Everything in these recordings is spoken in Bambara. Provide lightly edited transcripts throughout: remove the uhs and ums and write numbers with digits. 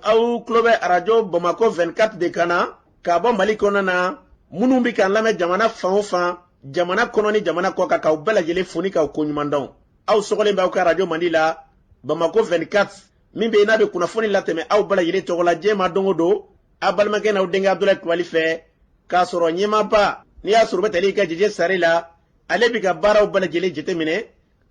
Aw tulo bɛ arajo Bamakɔ 24 de kan na k'a bɔ Mali kɔnɔna na. Minnu bɛ k'an lamɛn jamana fan o fan, jamana kɔnɔ ni jamana kɔ kan, k'aw bɛɛ lajɛlen fo ni k'aw koɲuman dɔn. Aw sɔgɔlen bɛ aw ka arajo mandi la, Bamakɔ 24, min bɛ yen n'a bɛ kunnafoni latɛmɛ aw bɛɛ lajɛlen tɔgɔ la diɲɛ ma don o don, aw balimakɛ n'aw denkɛ Abudulayi Kulubali fɛ, k'a sɔrɔ ɲɛmaaba n'i y'a sɔrɔ u bɛ tali kɛ Jeje Sare la, ale bɛ ka baaraw bɛɛ lajɛlen jateminɛ,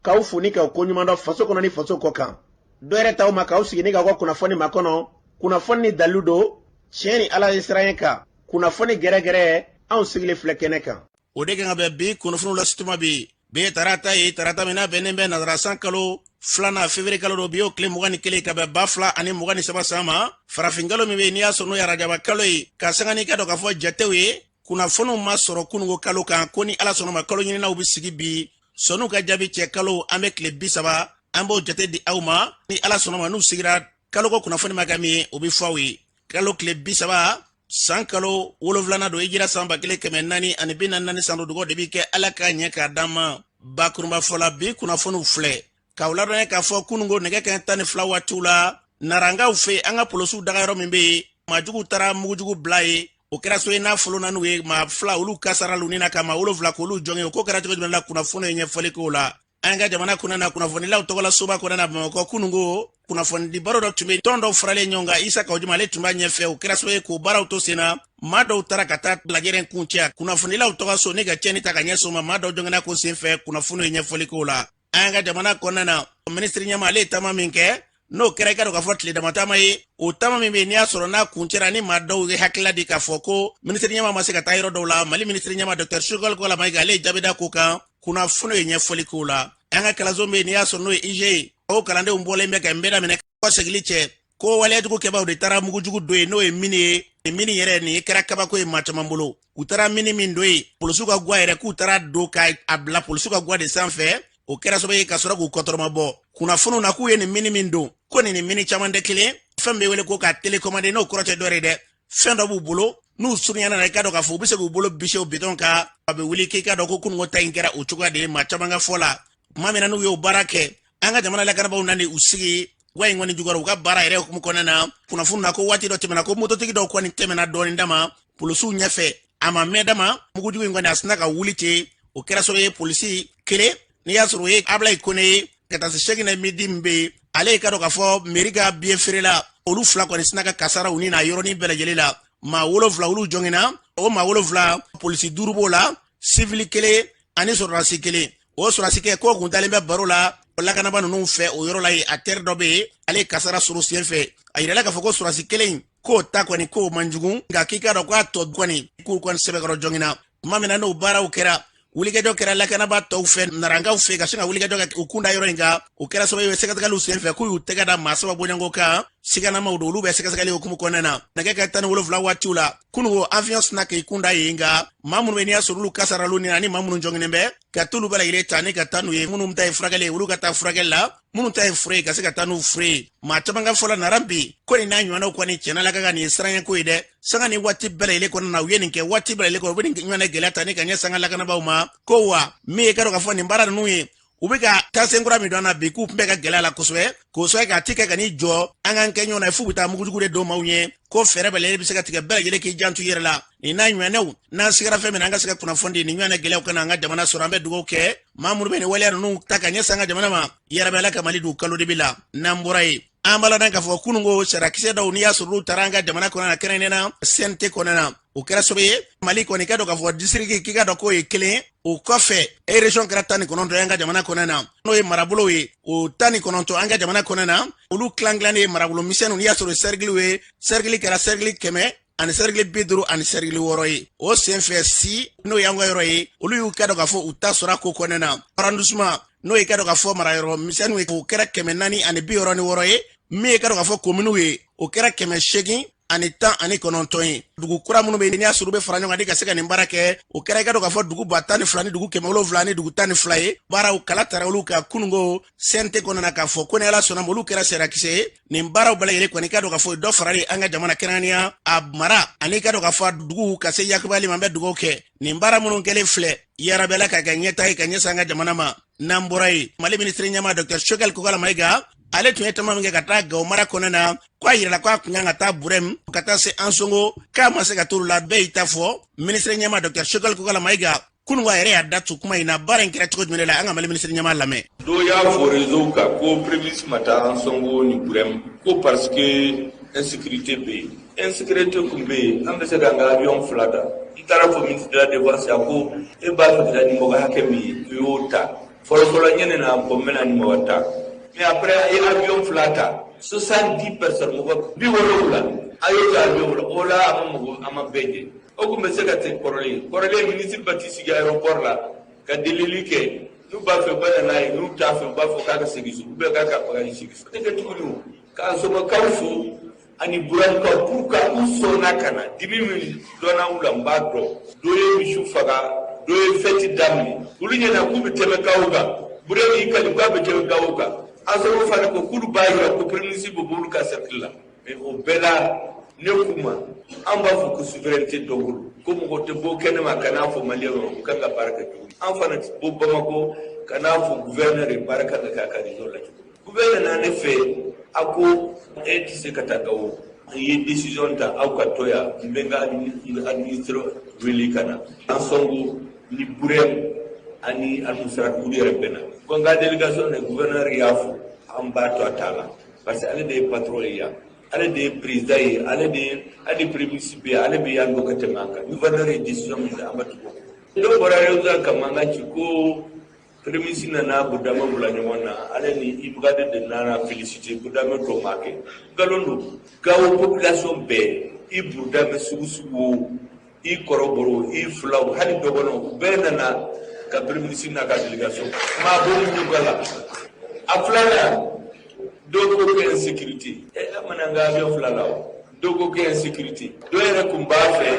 k'aw fo ni k'aw koɲuman dɔn faso kɔnɔ ni faso kɔ kan. Dɔ yɛrɛ t'aw ma k'aw sigi ni k'aw ka kunnafoni makɔnɔ, kunnafoni ni dalilu don, tiɲɛ ni Ala ye siran kan, kunnafoni gɛrɛgɛrɛ, anw sigilen filɛ kɛnɛ kan. O de kan ka bɛn bi kunnafoniw lasituma bi. Bi ye tarata ye, tarata min n'a bɛnnen bɛ nazara san kalo filanan, fevrier kalo don. Bi y'o tile 21 ka bɛn 2023 san ma, farafin kalo min bɛ yen n'i y'a sɔrɔ n'o ye arajaba kalo ye. Ka sanga n'i ka dɔn k'a fɔ jatew ye, kunnafoniw ma sɔrɔ kununko kalo kan, ko ni Ala sɔnna ma, kalo ɲininaw bɛ sigi bi sɔn'u ka jaabi cɛ. Kalo an bɛ tile 30, an b'o jate di aw ma. Ni Ala sɔnna ma, n'u sigira, kaloko kunnafoni ma kɛ min ye, o bɛ fɔ aw ye. Kalo tile 30, san kalo wolonfilanan don, hijira san 1444 san don. Dugawu de bɛ kɛ Ala k'a ɲɛ k'a d'an ma. Bakurunba fɔ la, bi kunnafoniw filɛ k'aw ladɔnya k'a fɔ kununko nɛgɛ kɛ 12 waatiw la, narankaw fɛ, an ka polosiw dagayɔrɔ min bɛ yen, maajuguw taara mugujugu bila yen. O kɛra so ye n'a folo n'u ye maa fila, olu kasara lu ni na, ka maa wolonfila k'olu jɔngin. O ko kɛra cogo jumɛn la? Kunnafoni ye ɲɛfɔli k'o la. An ka jamana kɔnɔna na, kunnafonilaw tɔgɔla soba kɔnɔna na Bamakɔ, kununko kunnafonidi baro dɔ tun bɛ tɔn dɔw faralen ɲɔgɔn kan, Isa Kawu Jim ale tun b'a ɲɛfɛ. O kɛra sababu ye k'o baaraw to sen na, maa dɔw taara ka taa lajɛrɛ kuncɛ kunnafonilaw tɔgɔ so ni ka tiɲɛni ta ka ɲɛsin o ma. Maa dɔw jɔngina ko senfɛ, kunnafoni ye ɲɛfɔli k'o la. An ka jamana kɔnɔna na, minisiri ɲɛmaa ale ye taama min kɛ, n'o kɛra i ka dɔn k'a fɔ tile dama taama ye, o taama min bɛ yen n'i y'a sɔrɔ n'a kuncɛra, ni maa dɔw ye hakilila di k'a fɔ ko minisiri ɲɛmaa ma se ka taa yɔrɔ dɔw la, Mali minisiri ɲɛmaa Dr Choguel Kokalla Maïga ale ye jaabi da ko kan, kunnafoni ye ɲɛfɔli k'o la. An ka kalanso min bɛ yen n'i y'a sɔrɔ n'o ye IUG ye, o kalandenw bɔlen bɛ ka n bɛɛ daminɛ kɔsegili cɛ, ko waleyajugu kɛbaaw de taara mugujugu don yen, n'o ye mine ye. Nin mine yɛrɛ nin kɛra kabako ye maa caman bolo. U taara mine min don yen, polisiw ka gwa yɛrɛ, k'u taara don ka a bila polisiw ka gwa de sanfɛ. O kɛra sababu ye ka sɔrɔ k'u kɔtɔrɔma bɔ kunnafoniw na k'u ye nin mine min don, ko nin ni mine caman tɛ kelen. Fɛn bɛ wele ko ka télécommandé, n'o kɔrɔ tɛ dɔ ye dɛ, fɛn dɔ b'u bolo, n'u surunyana na, i ka dɔn k'a fɔ u bɛ se k'u bolo bise o bitɔn kan, a bɛ wuli. K'i ka dɔn ko kununko ta in kɛra o cogoya de ye maa caman ka fɔ la. Tuma min na n'u y'o baara kɛ, an ka jamana lakanabaaw nana u sigi gwa in kɔni jukɔrɔ u ka baara yɛrɛ hukumu kɔnɔna na. Kunnafoni na ko waati dɔ tɛmɛna, ko mototigi dɔw kɔni tɛmɛna dɔɔnin dama polisiw ɲɛfɛ, a ma mɛn dama, mugujugu in kɔni a sina ka wuli ten. O kɛra sababu ye polisi kelen, n'i y'a sɔrɔ o ye Ablaye Kone ye, ka taa se Sɛkinɛ Midi min bɛ yen, ale ye ka dɔn k'a fɔ meri ka biye feerela, olu fila kɔni sina ka kasara u ni na yɔrɔnin bɛɛ lajɛlen la. Maa wolonfila olu jɔngina. O maa wolonfila, polisi duuru b'o la, sivili kelen ani sɔrɔdasi kelen. O sɔrɔdasikɛ k'o kun dalen bɛ baro la lakanaba ninnu fɛ o yɔrɔ la yen, a teri dɔ bɛ yen, ale ye kasara sɔrɔ sen fɛ. A yirala k'a fɔ ko sɔrɔdasi kelen k'o ta kɔni k'o man jugu, nka k'i k'a dɔn k'a tɔ kɔni k'u kɔni sɛbɛkɔrɔ jɔngina. Tuma min na n'o baaraw kɛra, wulikajɔ kɛra lakanaba tɔw fɛ narankaw fɛ ka sin ka wulikajɔ kɛ u kun da yɔrɔ in kan. O kɛra sababu ye sɛgɛsɛgɛliw senfɛ k'u y'u tɛgɛ da maa saba bɔɲɔgɔnko kan, siganamaw don, olu bɛ sɛgɛsɛgɛli hukumu kɔnɔna na. Nɛgɛ kɛ 17 waatiw la kununko, avion sina k'i kun da yen, nka maa minnu bɛ n'i y'a sɔrɔ olu kasaraliw ni ani maa minnu jɔnginen bɛ, ka t'olu bɛɛ lajɛlen ta ni ka taa n'u ye. Minnu ta ye furakɛli ye, olu ka taa furakɛli la, minnu ta ye fura ye, ka se ka taa n'u fura ye. Maa caman ka fɔ la, naran bi ko nin n'a ɲɔgɔnnaw kɔni tiɲɛna la ka kan nin ye siranyako ye dɛ. Sanga ni waati bɛɛ lajɛlen kɔnɔna na, u ye nin kɛ waati bɛɛ lajɛlen kɔnɔ, u bɛ nin ɲɔgɔnna gɛlɛya ta ni ka ɲɛsin an ka lakanabaaw ma, ko wa min ye ka dɔn k'a fɔ nin baara ninnu ye, u bɛ ka taasen kura min don an na bi, k'u tun bɛ ka gɛlɛya la kosɛbɛ, k'o sababu kɛ a ti kɛ ka n'i jɔ an k'an kɛ ɲɔgɔn na f'u bɛ taa mugujugu de don maaw ɲɛ, ko fɛɛrɛ bɛɛ lajɛlen bɛ se ka tigɛ, bɛɛ lajɛlen k'i janto i yɛrɛ la. Nin n'a ɲɔgɔnnaw, n'an sigara fɛn min na, an ka se ka kunnafoni di nin ɲɔgɔnna gɛlɛyaw kana an ka jamana sɔrɔ. An bɛ dugawu kɛ maa minnu bɛ nin waleya ninnu ta ka ɲɛsin an ka jamana ma, yarabi Ala ka Mali don kalo dibi la. N'an bɔra yen, an b'a ladɔn k'a fɔ kununko sariyakisɛ dɔw, n'i y'a sɔrɔ olu taara an ka jamana kɔnɔ na, kɛrɛnkɛrɛnnenya la CNT kɔnɔna na, o kɛra sababu ye Mali kɔni ka dɔn k'a fɔ disiriki k'i ka dɔn k'o ye kelen. O kɔfɛ e région kɛra 19 ye an ka jamana kɔnɔ na, n'o ye marabolow ye. O 19 an ka jamana kɔnɔ na, olu tilan tilannen ye marabolo misɛnninw, n'i y'a sɔrɔ sɛrikiliw ye, sɛrikili kɛra sɛrikili 100 ani sɛrikili 50 ani sɛrikili 6 ye. O senfɛ si n'o y'an ka yɔrɔ ye, olu y'u ka dɔn k'a fɔ u ta sɔrɔ a ko kɔnɔna na. Arrondissement, n'o ye ka dɔn k'a fɔ marayɔrɔ misɛnninw ye, o kɛra 466 ye. Min ye ka dɔn k'a fɔ kominiw ye, o kɛra 819 ye. Dugu kura minnu bɛ yen n'i y'a sɔrɔ u bɛ fara ɲɔgɔn kan ni ka se ka nin baara kɛ, o kɛra i ka dɔn k'a fɔ dugu 12 000 ni dugu 700 ni dugu 12 ye. Baaraw kala tara olu ka kununko CNT kɔnɔna na, k'a fɔ ko ni Ala sɔnna ma, olu kɛra sariyakisɛ ye. Nin baaraw bɛɛ lajɛlen kɔni, i ka dɔn k'a fɔ dɔ farali an ka jamana, kɛrɛnkɛrɛnnenya a mara ani i ka dɔn k'a fɔ a dugu ka se yakubali ma. An bɛ dugawu kɛ nin baara minnu kɛlen filɛ, yarabi Ala ka kɛ ɲɛtaa ye ka ɲɛsin an ka jamana ma. N'an bɔra yen, Mali minisiri ɲɛmaa Dr Choguel Kokalla Maïga Ale tun ye taama min kɛ ka taa Gawo mara kɔnɔna na, ko a yirala ko a tun kan ka taa Burɛmu ka taa se Ansongo, k'a ma se ka t'olu la. Bɛɛ y'i ta fɔ. Minisiri ɲɛmaa Dr Choguel Kokala Mayiga, kunun a yɛrɛ y'a da tu kuma in na. Baara in kɛra cogo jumɛn la? An ka Mali minisiri ɲɛmaa lamɛn. Dɔw y'a fɔ réseau kan ko premier ministre ma taa Ansongo ni Burɛmu ko parce que insécurité bɛ yen. Insécurité tun bɛ yen, an bɛ se k'an ka avion fila ta. N taara fɔ ministre de la Défense, a ko e b'a fɛ ka taa ni mɔgɔ hakɛ min ye, i y'o ta. Fɔlɔfɔlɔ ɲɛnɛ na ko n bɛna ni mɔgɔ ta, mais après a ye avion fila ta, 70 personnes, mɔgɔ 70, a y'o ta avion la. O la a ma mɔgɔ, a ma bɛɛ jɛ. O tun bɛ se ka kɛ kɔrɔlen. Kɔrɔlen, ministre ba t'i sigi aéroport la ka delili kɛ, n'u b'a fɛ u bɛ na n'a ye, n'u t'a fɛ u b'a fɔ k'a ka segin so ou bien k'a ka bagage sigi so. O tɛ kɛ tuguni. O k'Ansongokaw fo ani Buramukaw pour que u sɔnna ka na. Dimi min dɔnna u la, n b'a dɔn. Dɔ ye misiw faga, dɔ ye fɛti daminɛ. Olu ɲɛna k'u bɛ tɛmɛ Gawo kan. Burɛmu y'i kali k'a bɛ tɛmɛ Gawo kan. Ansongo fana ko k'olu b'a yira ko premier ministre bɛ b'olu ka cercle la. Mais o bɛɛ la, ne k'u ma, an b'a fɔ ko souveraineté dɔ bolo, ko mɔgɔ tɛ bɔ kɛnɛma ka n'a fɔ maliyɛnw ma u kan ka baara kɛ cogo min. An fana tɛ bɔ Bamakɔ ka n'a fɔ gouverneur ye baara kan ka kɛ a ka région la cogo min. Gouverneur nana ne fɛ, a ko e tɛ se ka taa Gawo, n ye décision ta, aw ka to yan, n bɛ n ka administre wele ka na. Ansongo ni Burɛmu ani Almusarati, olu yɛrɛ bɛ na. Ko n ka délégation de, gouverneur y'a fɔ, an b'a to a ta la parce que ale de ye patron ye yan, ale de ye président ye, ale de ye hali premier ministre bɛ yen, ale bɛ yan dɔ ka tɛmɛ an kan. Gouverneur ye décision min ta, an b'a tugu o kɔ. Dɔw bɔra réseau kan mankan ci ko premier ministre nana Budama bila ɲɔgɔn na, ale ni IBK de nana féliciter Budama tɔ ma kɛ. Nkalon don. Gawo population bɛɛ, i Burudamɛ sugu sugu o, i kɔrɔbɔrɔ, i filaw, hali dɔgɔnɔw, u bɛɛ nana ka premier ministre n'a ka délégation maa bɔ ɲɔgɔn la. A filanan, dɔw ko ko insécurité. Ɛ, an mana n ka avion fila la o, dɔw ko ko insécurité. Dɔw yɛrɛ tun b'a fɛ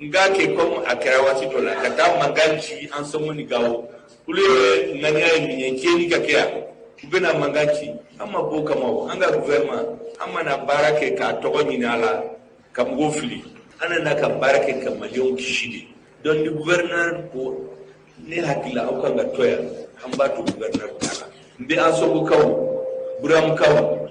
n k'a kɛ comme a kɛra waati dɔ la, ka taa mankan ci Ansongo ni Gawo. Olu yɛrɛ ŋaniya ye min ye, tiɲɛni ka kɛ yan, u bɛna mankan ci. An ma bɔ o kama o. An ka gouvernement, an mana baara kɛ k'a tɔgɔ ɲini a la ka mɔgɔw fili, an nana ka baara kɛ ka maliyɛnw kisi de. Donc ni gouverneur ko ne hakili la aw kan ka to yan, an b'a to gouverneur ta la. N bɛ Ansongokaw, Buramukaw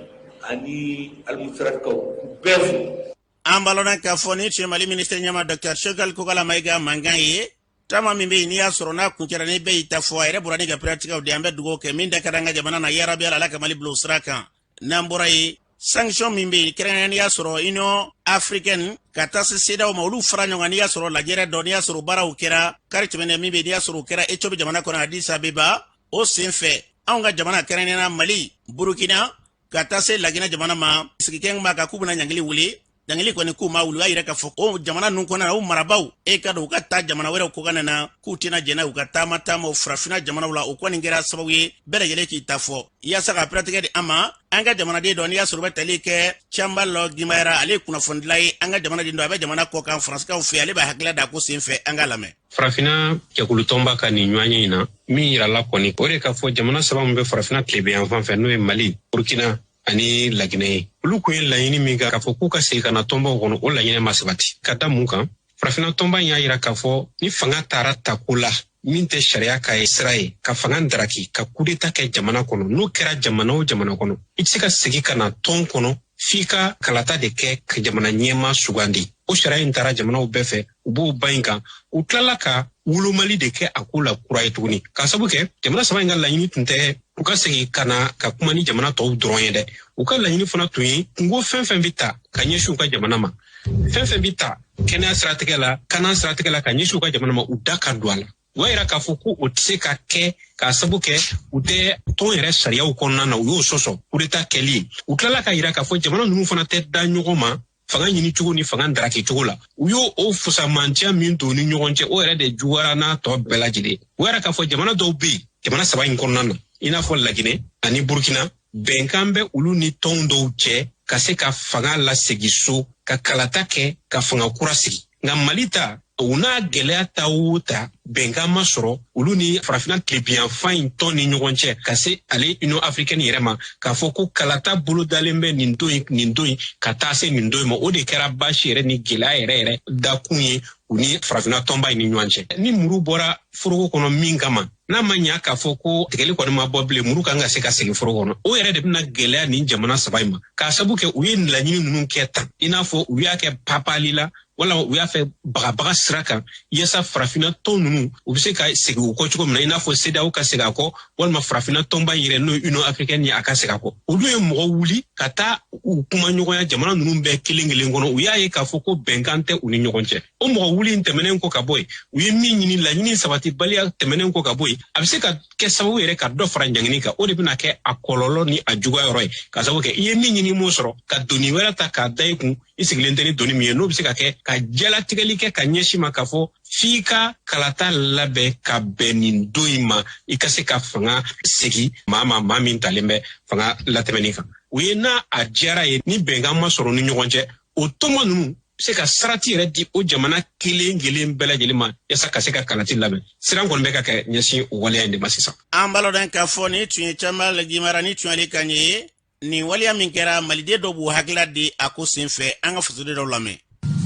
ani Almusarakaw k'u bɛɛ fo. An b'a lɔn k'a fɔ ni tun ye Mali minisiri ɲɛmaa Dr Choguel Kokala Mayiga mankan ye. Taama min bɛ yen, n'i y'a sɔrɔ n'a kuncɛra ni bɛɛ y'i ta fɔ, a yɛrɛ bɔra ni ka piratigɛw di. An bɛ dugawu kɛ min da ka di an ka jamana na, yarabi Ala ka Mali bila o sira kan. N'an bɔra yen, sanction min bɛ yen, kɛrɛnkɛrɛnnenya n'i y'a sɔrɔ Union africaine ka taa se CEDEAO ma, olu fara ɲɔgɔn kan, n'i y'a sɔrɔ lajɛrɛ dɔ, n'i y'a sɔrɔ baaraw kɛra kari tɛmɛnen min bɛ yen, n'i y'a sɔrɔ o kɛra Ethiopie jamana kɔnɔ, Addis Abeba. O sen fɛ, anw ka jamana, kɛrɛnkɛrɛnnenya Mali, Burukina ka taa se Laginɛ jamana ma, sigikɛn b'a kan k'u bɛna ɲangili wuli. Ɲangili kɔni k'u ma wuli, u y'a yira k'a fɔ o jamana ninnu kɔnɔna na, u marabaw e ka don u ka taa jamana wɛrɛw kɔkan na, k'u tɛna jɛn n'a u ka taama taamaw farafinna jamanaw la. O kɔni kɛra sababu ye bɛɛ lajɛlen k'i ta fɔ. Yaasa ka piratigɛ di an ma, an ka jamanaden dɔ, n'i y'a sɔrɔ u bɛ tali kɛ Canbalɔ Gimayara, ale ye kunnafonidila ye, an ka jamanaden dɔ, a bɛ jamana kɔ kan Faransikaw fɛ, ale b'a hakilila da ko sen fɛ. An k'a lamɛn. Farafinna jɛkulutɔnba ka nin ɲɔgɔnye in na, min yirala kɔni, o de k'a fɔ jamana saba min bɛ farafinna tilebinyanfan fɛ, n'o ye Mali, Burkina ani Laginɛ ye, olu kun ye laɲini min kɛ k'a fɔ k'u ka segin ka na tɔnbaw kɔnɔ, o laɲini ma sabati. Ka da mun kan? Farafinna tɔnba in y'a yira k'a fɔ ni fanga taara tako la min tɛ sariya ka ye sira ye, ka fanga daraki, ka kudeta kɛ jamana kɔnɔ, n'o kɛra jamana o jamana kɔnɔ, i tɛ se ka segin ka na tɔn kɔnɔ f'i ka kalata de kɛ ka jamana ɲɛmaa sugandi. O sariya in taara jamanaw bɛɛ fɛ, u b'o ba in kan. U tilala ka wolomali de kɛ a ko la kura ye tuguni, k'a sabu kɛ jamana saba in ka laɲini tun tɛ u ka segin ka na ka kuma ni jamana tɔw dɔrɔn ye dɛ. U ka laɲini fana tun ye kunko fɛn fɛn bɛ ta ka ɲɛsin u ka jamana ma, fɛn fɛn bɛ ta kɛnɛya siratigɛ la, kanan siratigɛ la, ka ɲɛsin u ka jamana ma, u da ka don a la. U b'a yira k'a fɔ ko o tɛ se ka kɛ k'a sabu kɛ u tɛ tɔn yɛrɛ sariyaw kɔnɔna na, u y'o sɔsɔ kudeta kɛli ye. U tilala ka yira k'a fɔ jamana ninnu fana tɛ da ɲɔgɔn ma fanga ɲini cogo ni fanga daraki cogo la. U y'o o fusamantiya min don ni ɲɔgɔn cɛ, o yɛrɛ de juguyara n'a tɔ bɛɛ lajɛlen. U yɛrɛ k'a fɔ jamana dɔw bɛ yen jamana saba in kɔnɔna na, i n'a fɔ Laginɛ ani Burkina, bɛnkan bɛ olu ni tɔn dɔw cɛ ka se ka fanga lasegin so, ka kalata kɛ, ka fanga kura sigi. Nka Mali ta, u n'a gɛlɛya ta o ta, bɛnkan ma sɔrɔ olu ni farafinna tilebinyanfan in tɔn ni ɲɔgɔn cɛ ka se ale Union africaine yɛrɛ ma k'a fɔ ko kalata bolodalen bɛ nin don in, nin don in, ka taa se nin don in ma. O de kɛra baasi yɛrɛ ni gɛlɛya yɛrɛ yɛrɛ dakun ye u ni farafinna tɔnba in ni ɲɔgɔn cɛ. Ni muru bɔra foroko kɔnɔ min kama, n'a ma ɲa k'a fɔ ko tigɛli kɔni ma bɔ bilen, muru kan ka se ka segin foro kɔnɔ, o yɛrɛ de bɛna gɛlɛya nin jamana saba in ma, k'a sabu kɛ u ye laɲini ninnu kɛ tan, i n'a fɔ u y'a kɛ papali la wala u y'a fɛ bagabaga sira kan, yaasa farafinna tɔn ninnu u bɛ se ka segin u kɔ cogo min na, i n'a fɔ CEDEAO ka segin a kɔ, walima farafinna tɔnba in yɛrɛ, n'o ye Union africaine ye, a ka segin a kɔ. Olu ye mɔgɔ wuli ka taa u kuma ɲɔgɔnya jamana ninnu bɛɛ kelen kelen kɔnɔ. U y'a ye k'a fɔ ko bɛnkan tɛ u ni ɲɔgɔn cɛ. O mɔgɔ wuli in tɛmɛnen kɔ ka bɔ yen, u ye min ɲini, laɲini sabatibaliya tɛmɛnen kɔ ka bɔ yen, a bɛ se ka kɛ sababu yɛrɛ ka dɔ fara ɲangini kan. O de bɛna kɛ a kɔlɔlɔ ni a juguya yɔrɔ ye, ka sababu kɛ i ye min ɲini, m'o sɔrɔ, ka doni wɛrɛ ta k'a da i kun, i sigilen tɛ ni doni min ye, n'o bɛ se ka kɛ ka jalatigɛli kɛ ka ɲɛsin ma k'a fɔ f'i ka kalata labɛn ka bɛn nin don in ma, i ka se ka fanga segin maa ma, maa min talen bɛ fanga latɛmɛni kan. U ye n'a a diyara ye, ni bɛnkan ma sɔrɔ ni ɲɔgɔn cɛ, o tɔnba ninnu se ka sarati yɛrɛ di o jamana kelen kelen bɛɛ lajɛlen ma, yasa ka se ka kalati labɛn. Siran kɔni bɛ ka kɛ ɲɛsin o waleya in de ma sisan. An b'a lɔn k'a fɔ nin tun ye caman lajimara ni tun y'ale kan ye. Nin waleya min kɛra, maliden dɔw b'u hakilila di a ko sen fɛ. An ka fasoden dɔw lamɛn.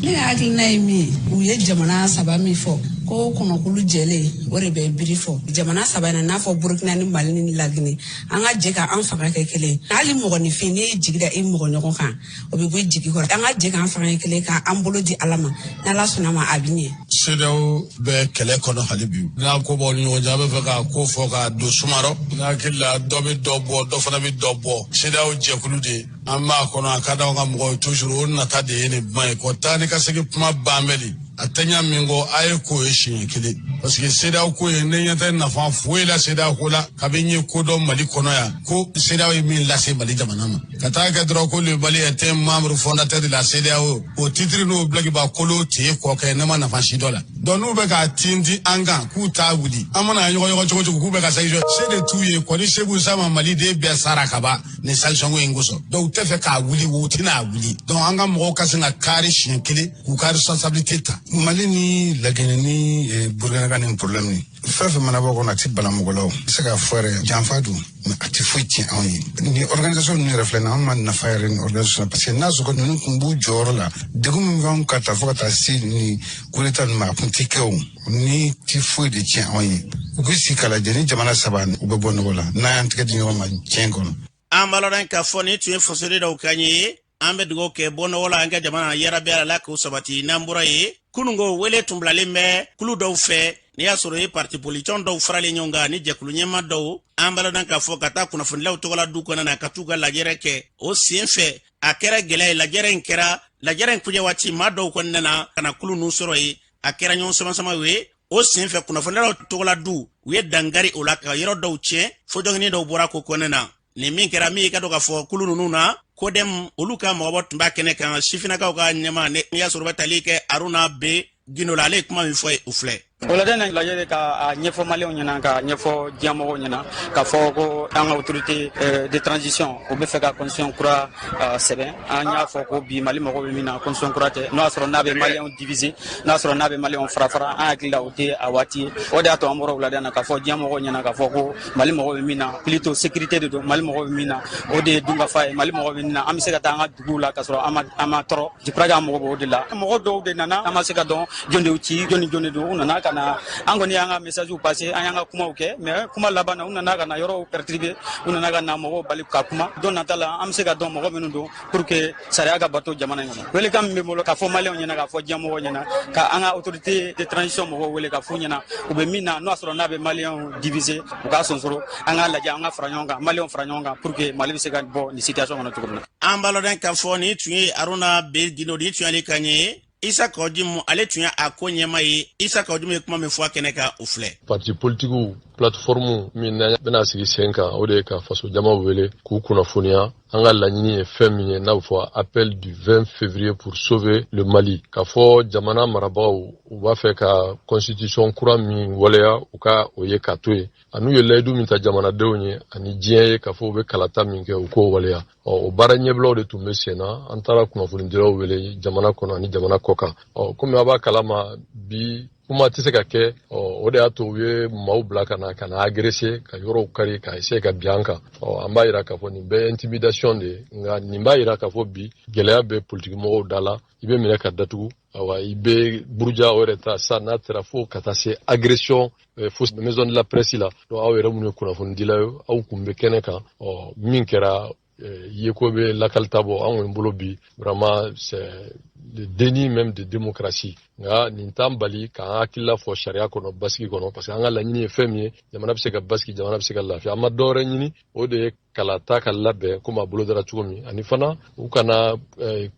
Ne ka hakilina ye min ye, u ye jamana saba min fɔ ko kɔnɔkulu jɛlen, o de bɛ biri fɔ jamana saba in na, n'a fɔ Burukina ni Mali ni Laginɛ. An ka jɛ ka an fanga kɛ kelen. Hali mɔgɔninfin, n'i y'i jigi da i mɔgɔ ɲɔgɔn kan, o bɛ bɔ i jigi kɔrɔ. An ka jɛ k'an fanga kɛ kelen, k'an bolo di Ala ma, n'Ala sɔnna ma, a bɛ ɲɛ. CEDEAO bɛ kɛlɛ kɔnɔ hali bi. N'a ko b'aw ni ɲɔgɔn cɛ, a bɛ fɛ k'a ko fɔ k'a don suma rɔ. N hakili la, dɔ bɛ dɔ bɔ, dɔ fana bɛ dɔ bɔ. CEDEAO jɛkulu de an b'a kɔnɔ, a ka d'anw ka mɔgɔw ye toujours. O nata de ye nin kuma ye kɔ taa ni ka segin kuma ban bɛɛ de a tɛ ɲa min kɔ. A ye k'o ye siɲɛ kelen, parce que CEDEAO ko ye, ne ɲɛ tɛ nafa foyi la CEDEAO ko la. Kabi n ye ko dɔn Mali kɔnɔ yan, ko CEDEAO ye min lase Mali jamana ma, ka taa kɛ dɔrɔn ko le Mali est un membre fondateur de la CEDEAO, o titre n'o bilakiba kolo tɛ kɔ kɛ, ne ma nafa si dɔ la. Donc n'u bɛ k'a tintin an kan k'u t'a wuli, an mana ɲɔgɔn ɲɔgɔn cogo cogo, k'u bɛ ka sanction, se de t'u ye kɔni. Segu sama Maliden bɛɛ sara ka ban nin sanction ko in kosɔn. Donc u tɛ fɛ k'a wuli, u tɛna wuli. Donc an ka mɔgɔw ka se ka kari siɲɛ kelen k'u ka responsabilité ta. Mali ni Laginɛ ni Burukina ka nin problème ni fɛn fɛn mana bɔ kɔnɔ, a tɛ bala mɔgɔ la. O se k'a fɔ yɛrɛ, janfa don, mais a tɛ foyi tiɲɛ anw ye. Ni organisation ninnu yɛrɛ filɛ nin, anw ma nafa yɛrɛ ni organisation, parce que n'a sɔrɔ ninnu tun b'u jɔyɔrɔ la, degun min b'anw ka ta fo ka taa se nin coup d'état ninnu ma, a kun tɛ kɛ. O ni ti foyi de tiɲɛ anw ye. U bɛ sigi k'a lajɛ ni jamana saba u bɛ bɔ nɔgɔ la, n'an y'an tɛgɛ di ɲɔgɔn ma tiɲɛ kɔnɔ. An b'a lɔn k'a fɔ nin tun ye fasoden dɔw kan ye. An bɛ dugawu kɛ bɔ nɔgɔ la an ka jamana na, yarabi Ala k'o sabati. N'an bɔra yen, kununko wele tun bilalen bɛ kulu dɔw fɛ, n'i y'a sɔrɔ ye parti politique dɔw faralen ɲɔgɔn kan ni jɛkulu ɲɛma dɔw. An b'a lɔn k'a fɔ ka taa kunnafonilaw tɔgɔla du kɔnɔ na ka t'u ka lajɛrɛ kɛ. O sen fɛ, a kɛra gɛlɛya ye. Lajɛrɛ in kɛra, lajɛrɛ in kuncɛ waati, maa dɔw kɔni nana ka na kulu ninnu sɔrɔ yen, a kɛra ɲɔgɔn sama-sama ye. O sen fɛ, kunnafonilaw tɔgɔla du, u ye dangari o la ka yɔrɔ dɔw tiɲɛ, fo jɔngini dɔw bɔra ko kɔnɛ na. Nin min kɛra min ye, ka dɔn k'a fɔ kulu ninnu na, CODEM olu ka mɔgɔbɔ tun b'a kɛnɛ kan. Sifinnakaw ka ɲɛma, n'i y'a sɔrɔ u bɛ tali kɛ Aruna B Gindo la, ale ye kuma min fɔ ye, o filɛ. Wulada na lajɛ de ka ɲɛfɔ Maliyɛnw ɲɛna, ka ɲɛfɔ diɲɛmɔgɔw ɲɛna k'a fɔ ko an ka autorité de transition o bɛ fɛ ka constitution kura sɛbɛn. An y'a fɔ ko bi Mali mago bɛ min na, constitution kura tɛ. N'o y'a sɔrɔ n'a bɛ Maliyɛnw diviser, n'a sɔrɔ n'a bɛ Maliyɛnw fara fara, an hakili la o tɛ a waati ye. O de y'a to an bɔra wulada na k'a fɔ diɲɛmɔgɔw ɲɛna k'a fɔ ko Mali mago bɛ min na, plutôt sécurité de don. Mali mago bɛ min na, o de ye dunkafa ye. Mali mago bɛ min na, an bɛ se ka taa an ka duguw la k'a sɔrɔ an ma tɔɔrɔ. Je crois que an mago b'o de la. Mɔgɔ dɔw de nana, an ma se ka dɔn jɔn de y'u ci, jɔn ni jɔn de don. U nana ka na, an kɔni y'an ka message passer, an y'an ka kumaw kɛ, mais kuma laban na, u nana ka na yɔrɔw perturber, u nana ka na mɔgɔw bali ka kuma. Don nata la, an bɛ se ka dɔn mɔgɔ minnu don pour que sariya ka bato jamana in kɔnɔ. Welekan min bɛ n bolo k'a fɔ Maliyɛnw ɲɛna, k'a fɔ diɲɛmɔgɔw ɲɛna, ka an ka autorité de transition mɔgɔw wele ka f'u ɲɛna, u bɛ min na, n'o y'a sɔrɔ n'a bɛ Maliyɛnw diviser, u k'a sonsoro. An k'a lajɛ, an ka fara ɲɔgɔn kan, Maliyɛnw fara ɲɔgɔn kan pour que Mali bɛ se ka bɔ nin situation kɔnɔ cogo min na. An b'a lɔn k'a fɔ nin tun ye Aruna B Gindo, nin tun y'ale kan ye. Isa Kaou Djim, ale tun ye a ko ɲɛma ye. Isa Kaou Djim ye kuma min fɔ a kɛnɛ kan, o filɛ. Parti politikiw plateforme min n'an bɛna sigi sen kan, o de ye ka faso jama wele k'u kunnafoniya an ka laɲini ye fɛn min ye, n'a bɛ fɔ appel du 20 février pour sauver le Mali, k'a fɔ jamana marabagaw u b'a fɛ ka constitution kura min waleya, u ka o ye k'a to yen, an'u ye layidu min ta jamanadenw ye ani diɲɛ ye k'a fɔ u bɛ kalata min kɛ, u k'o waleya. Ɔ, o baara ɲɛbilaw de tun bɛ sen na. An taara kunnafonidilaw wele jamana kɔnɔ ani jamana kɔ kan. Ɔ, komi a b'a kalama bi. Kuma tɛ se ka kɛ. Ɔ, o de y'a to u ye maaw bila ka na ka na agresser, ka yɔrɔw kari, ka essayer ka bin an kan. Ɔ, an b'a yira k'a fɔ nin bɛɛ ye intimidation de ye, nka nin b'a yira k'a fɔ bi gɛlɛya bɛ politiki mɔgɔw da la. I bɛ minɛ ka datugu, awa, i bɛ buruja, o yɛrɛ ta sa n'a taara fo ka taa se agression fo maison de la presse la. Donc aw yɛrɛ minnu ye kunnafonidila ye, aw kun bɛ kɛnɛ kan. Ɔ, min kɛra, yeko bɛ lakalita bɔ an kɔni bolo bi, vraiment c'est le déni même de démocratie. Nka nin t'an bali k'an hakilila fɔ sariya kɔnɔ, basigi kɔnɔ, parce que an ka laɲini ye fɛn min ye, jamana bɛ se ka basigi, jamana bɛ se ka lafiya. An ma dɔwɛrɛ ɲini, o de ye kalata ka labɛn komi a bolo dara cogo min, ani fana u kana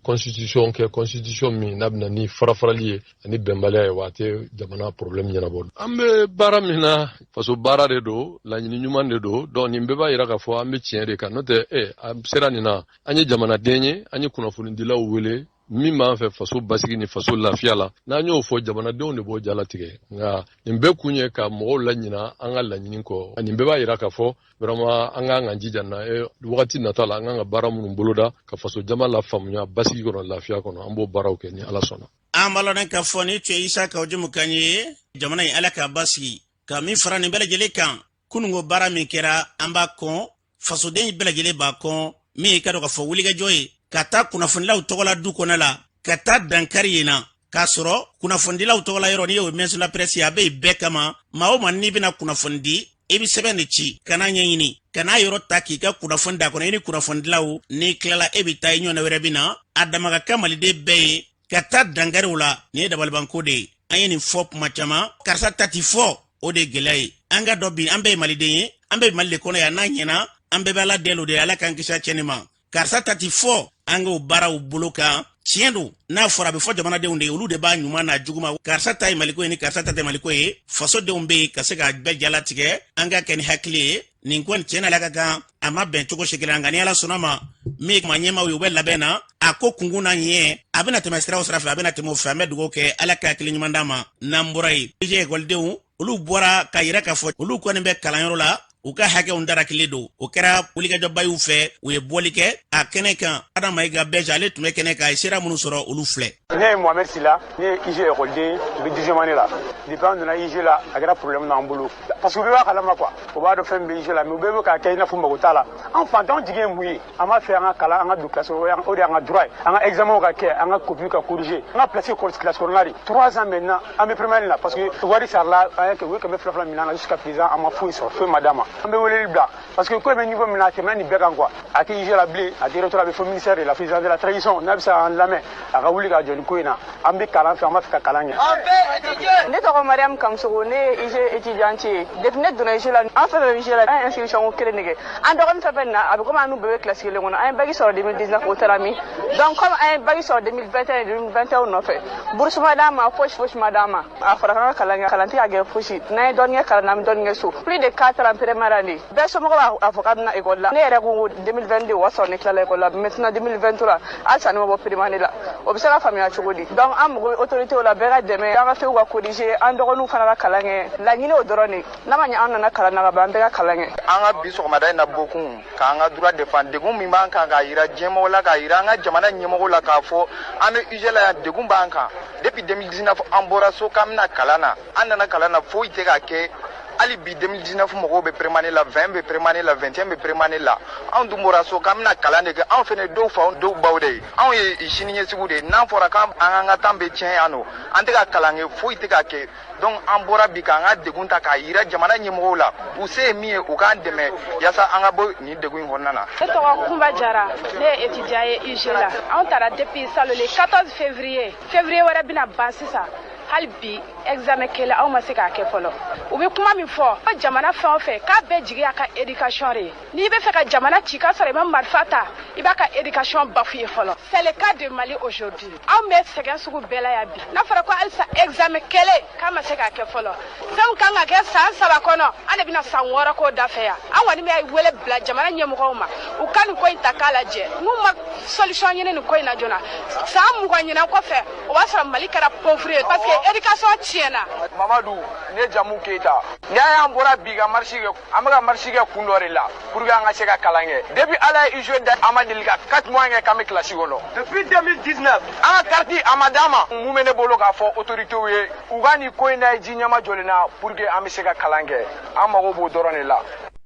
constitution kɛ, constitution min n'a bɛna ni farafarali ye ani bɛnbaliya ye, wa a tɛ jamana problème ɲɛnabɔ. An bɛ baara min na, faso baara de don, laɲini ɲuman de don. Donc nin bɛɛ b'a yira k'a fɔ an bɛ tiɲɛ de kan. N'o tɛ, an sera nin na, an ye jamanaden ye, an ye kunnafonidilaw wele. Min b'an fɛ faso basigi ni faso lafiya la, n'an y'o fɔ, jamanadenw de b'o jalatigɛ. Nka nin bɛɛ kun ye ka mɔgɔw laɲina an ka laɲini kɔ. Nin bɛɛ b'a yira k'a fɔ vraiment an k'an k'an jija na wagati nata la, an k'an ka baara minnu boloda ka faso jama la faamuya basigi kɔnɔ, lafiya kɔnɔ, an b'o baaraw kɛ ni Ala sɔnna. An b'a lɔn k'a fɔ ni tun ye Isa Kawu Jim kan ye. Jamana in, Ala k'a basigi. Ka min fara nin bɛɛ lajɛlen kan, kununko baara min kɛra, an b'a kɔn, fasoden bɛɛ lajɛlen b'a kɔn. Min ye ka dɔn k'a fɔ wulikajɔ ye ka taa kunnafonilaw tɔgɔla du kɔnɔ la, ka taa dankari yen na, k'a sɔrɔ kunnafonidilaw tɔgɔla yɔrɔ, n'i y'o maison la presse, a bɛ yen bɛɛ kama. Maa o maa n'i bɛna kunnafoni di, i bɛ sɛbɛn de ci ka n'a ɲɛɲini, ka n'a yɔrɔ ta k'i ka kunnafoni d'a kɔnɔ. I ni kunnafonidilaw, n'i tilala, e bɛ taa, i ɲɔgɔnna wɛrɛ bɛ na. A dama ka kan Maliden bɛɛ ye ka taa dankariw la. Nin ye dabalibanko de ye. An ye nin fɔ kuma caman, karisa ta ti fɔ, o de ye gɛlɛya ye. An ka dɔn bi, an bɛɛ ye Maliden ye, an bɛɛ bɛ Mali de kɔnɔ yan. N'a ɲɛna, an bɛɛ bɛ Ala deli, o de ye Ala k'an kisi a cɛnni ma. Karisa ta ti fɔ, an k'o baaraw bolo kan. Tiɲɛ don, n'a fɔra, a bɛ fɔ jamanadenw de ye, olu de b'a ɲuman n'a juguman. Karisa ta ye Maliko ye ni karisa ta tɛ Maliko ye, fasodenw bɛ yen ka se ka bɛɛ jalatigɛ. An ka kɛ ni hakili ye. Nin ko nin, tiɲɛ na, ala ka kan, a ma bɛn cogo si kelen. Nka ni Ala sɔnna ma, min ye maa ɲɛmaaw ye, u bɛ labɛn na. A ko kunkun n'a ɲɛ, a bɛna tɛmɛ siraw sira fɛ, a bɛna tɛmɛ o fɛ. An bɛ dugawu kɛ, Ala ka hakili ɲuman d'a ma. N'an bɔra yen, IUG ekɔlidenw, olu bɔra ka yira k'a fɔ olu kɔni bɛ kalanyɔrɔ la, u ka hakɛw darakilen don. O kɛra wulikajɔba y'u fɛ, u ye bɔli kɛ a kɛnɛ kan. Adama Mayiga bɛɛ, ale tun bɛ kɛnɛ kan, a ye sira minnu sɔrɔ, olu filɛ. Ne ye Mohamed Sila, ne ye IUG ekɔliden, n bɛ 10e année la. Depuis an donna IUG la, a kɛra problème n'an bolo, parce que u bɛɛ b'a kalama quoi, u b'a dɔn fɛn min bɛ IUG la, mais u bɛɛ bɛ k'a kɛ i n'a fɔ mago t'a la. An fantanw jigi ye mun ye? An b'a fɛ an ka kalan, an ka don classe, o de y'an ka droit ye. An ka examen ka kɛ, an ka copie ka corriger, an ka place classe kɔnɔna de. 3 ans maintenant, an bɛ première la, parce que wari sarala, an ye, u ye 200 2 minɛ an na. Jusqu'à présent, an ma foyi sɔrɔ, foyi ma d'an ma. An bɛ weleli bila, parce que ko in bɛ niveau min na, a tɛmɛna nin bɛɛ kan quoi. A tɛ IUG la bilen, a tɛ recteur, a bɛ fɔ ministère de la, président de la transition, n'a bɛ se k'an lamɛn, a ka wuli ka jɔ nin ko in na. An bɛ kalan fɛ, an b'a fɛ ka kalan kɛ. Ne tɔgɔ Mariam Kamsogo, ne ye IUG étudiante ye. Depuis ne donna IUG la, an fɛn fɛn bɛ IUG la, an ye inscription ko kelen de kɛ. An dɔgɔnin fɛn fɛn na, a bɛ komi an n'u bɛɛ bɛ classe kelen kɔnɔ. An ye bac sɔrɔ 2019, o taara min? Donc comme an ye bac sɔrɔ 2021, 2021 nɔfɛ, bourse ma d'an ma, fosi fosi ma d'an ma. A fɔra k'an ka kalan kɛ, kalan tɛ ka kɛ fosi. N'an ye dɔɔnin kɛ kalan na, an bɛ dɔɔnin kɛ so. Plus de 4 ans première année, bɛɛ somɔgɔw b'a fɔ k'a bɛna école la. Ne yɛrɛ ko 2022, o y'a sɔrɔ ne tilala école la. Maintenant 2023, halisa ne ma bɔ première année la. O bɛ se ka faamuya cogo di? Donc an mago bɛ autorité la, bɛɛ ka dɛmɛ, an ka fɛnw ka corriger, an dɔgɔninw fana ka kalan kɛ. Laɲini o dɔrɔn de. N'a ma ɲɛ, an nana kalan na ka ban, an bɛɛ ka kalan kɛ. An ka bi sɔgɔmada in na bɔkun k'an ka droit défendre, degun min b'an kan, k'a yira diɲɛmɔgɔ la, k'a yira an ka jamana ɲɛmɔgɔw la, k'a fɔ an bɛ UG la yan, degun b'an kan. Depuis 2019, an bɔra so k'an bɛna kalan na, an nana kalan na, foyi tɛ ka kɛ. Hali bi 2019 mɔgɔw bɛ première année la, 20 bɛ première année la, 21 bɛ première année la. Anw dun bɔra so k'an bɛna kalan de kɛ. Anw fɛnɛ, dɔw faw, dɔw baw de ye, anw ye sini ɲɛsigiw de ye. N'an fɔra k'an an ka temps bɛ tiɲɛ yan nɔ, an tɛ ka kalan kɛ, foyi tɛ ka kɛ. Donc an bɔra bi k'an ka degun ta k'a yira jamana ɲɛmɔgɔw la, u se ye min ye, u k'an dɛmɛ yaasa an ka bɔ nin degun in kɔnɔna na. Ne tɔgɔ Kunba Jara, ne ye étudiant ye UG la. Anw taara depuis salon le 14 février. Février wɛrɛ bɛna ban sisan, hali bi examen kelen aw ma se k'a kɛ fɔlɔ. U bɛ kuma min fɔ ko jamana fɛn o fɛn k'a bɛɛ jigi y'a ka éducation de ye. N'i bɛ fɛ ka jamana ci k'a sɔrɔ i ma marifa ta, i b'a ka éducation bafouer fɔlɔ. C'est le cas de Mali aujourd'hui. Anw bɛ sɛgɛn sugu bɛɛ la yan bi. N'a fɔra ko halisa examen kelen k'a ma se k'a kɛ fɔlɔ, fɛn min kan ka kɛ san 3 kɔnɔ, an de bɛna san 6 k'o da fɛ yan. An kɔni bɛ wele bila jamana ɲɛmɔgɔw ma, u ka nin ko in ta k'a lajɛ. N'u ma solution ɲini nin ko in na joona, san 20 ɲinan kɔfɛ, o b'a sɔrɔ Mali kɛra pauvre ye, parce que éducation tiɲɛ. tiɲɛna. Mamadu, ne jamu Keyita. N'i y'a ye an bɔra bi ka marche kɛ, an bɛ ka marche kɛ kun dɔ de la pour que an ka se ka kalan kɛ. Depuis Ala ye IUG da, an ma deli ka 4 mois kɛ k'an bɛ kilasi kɔnɔ. Depuis 2019, an ka carte a ma d'an ma. Mun bɛ ne bolo k'a fɔ autorités ye, u ka nin ko in lajɛ ji ɲɛma jɔlen na pour que an bɛ se ka kalan kɛ. An mago b'o dɔrɔn de la.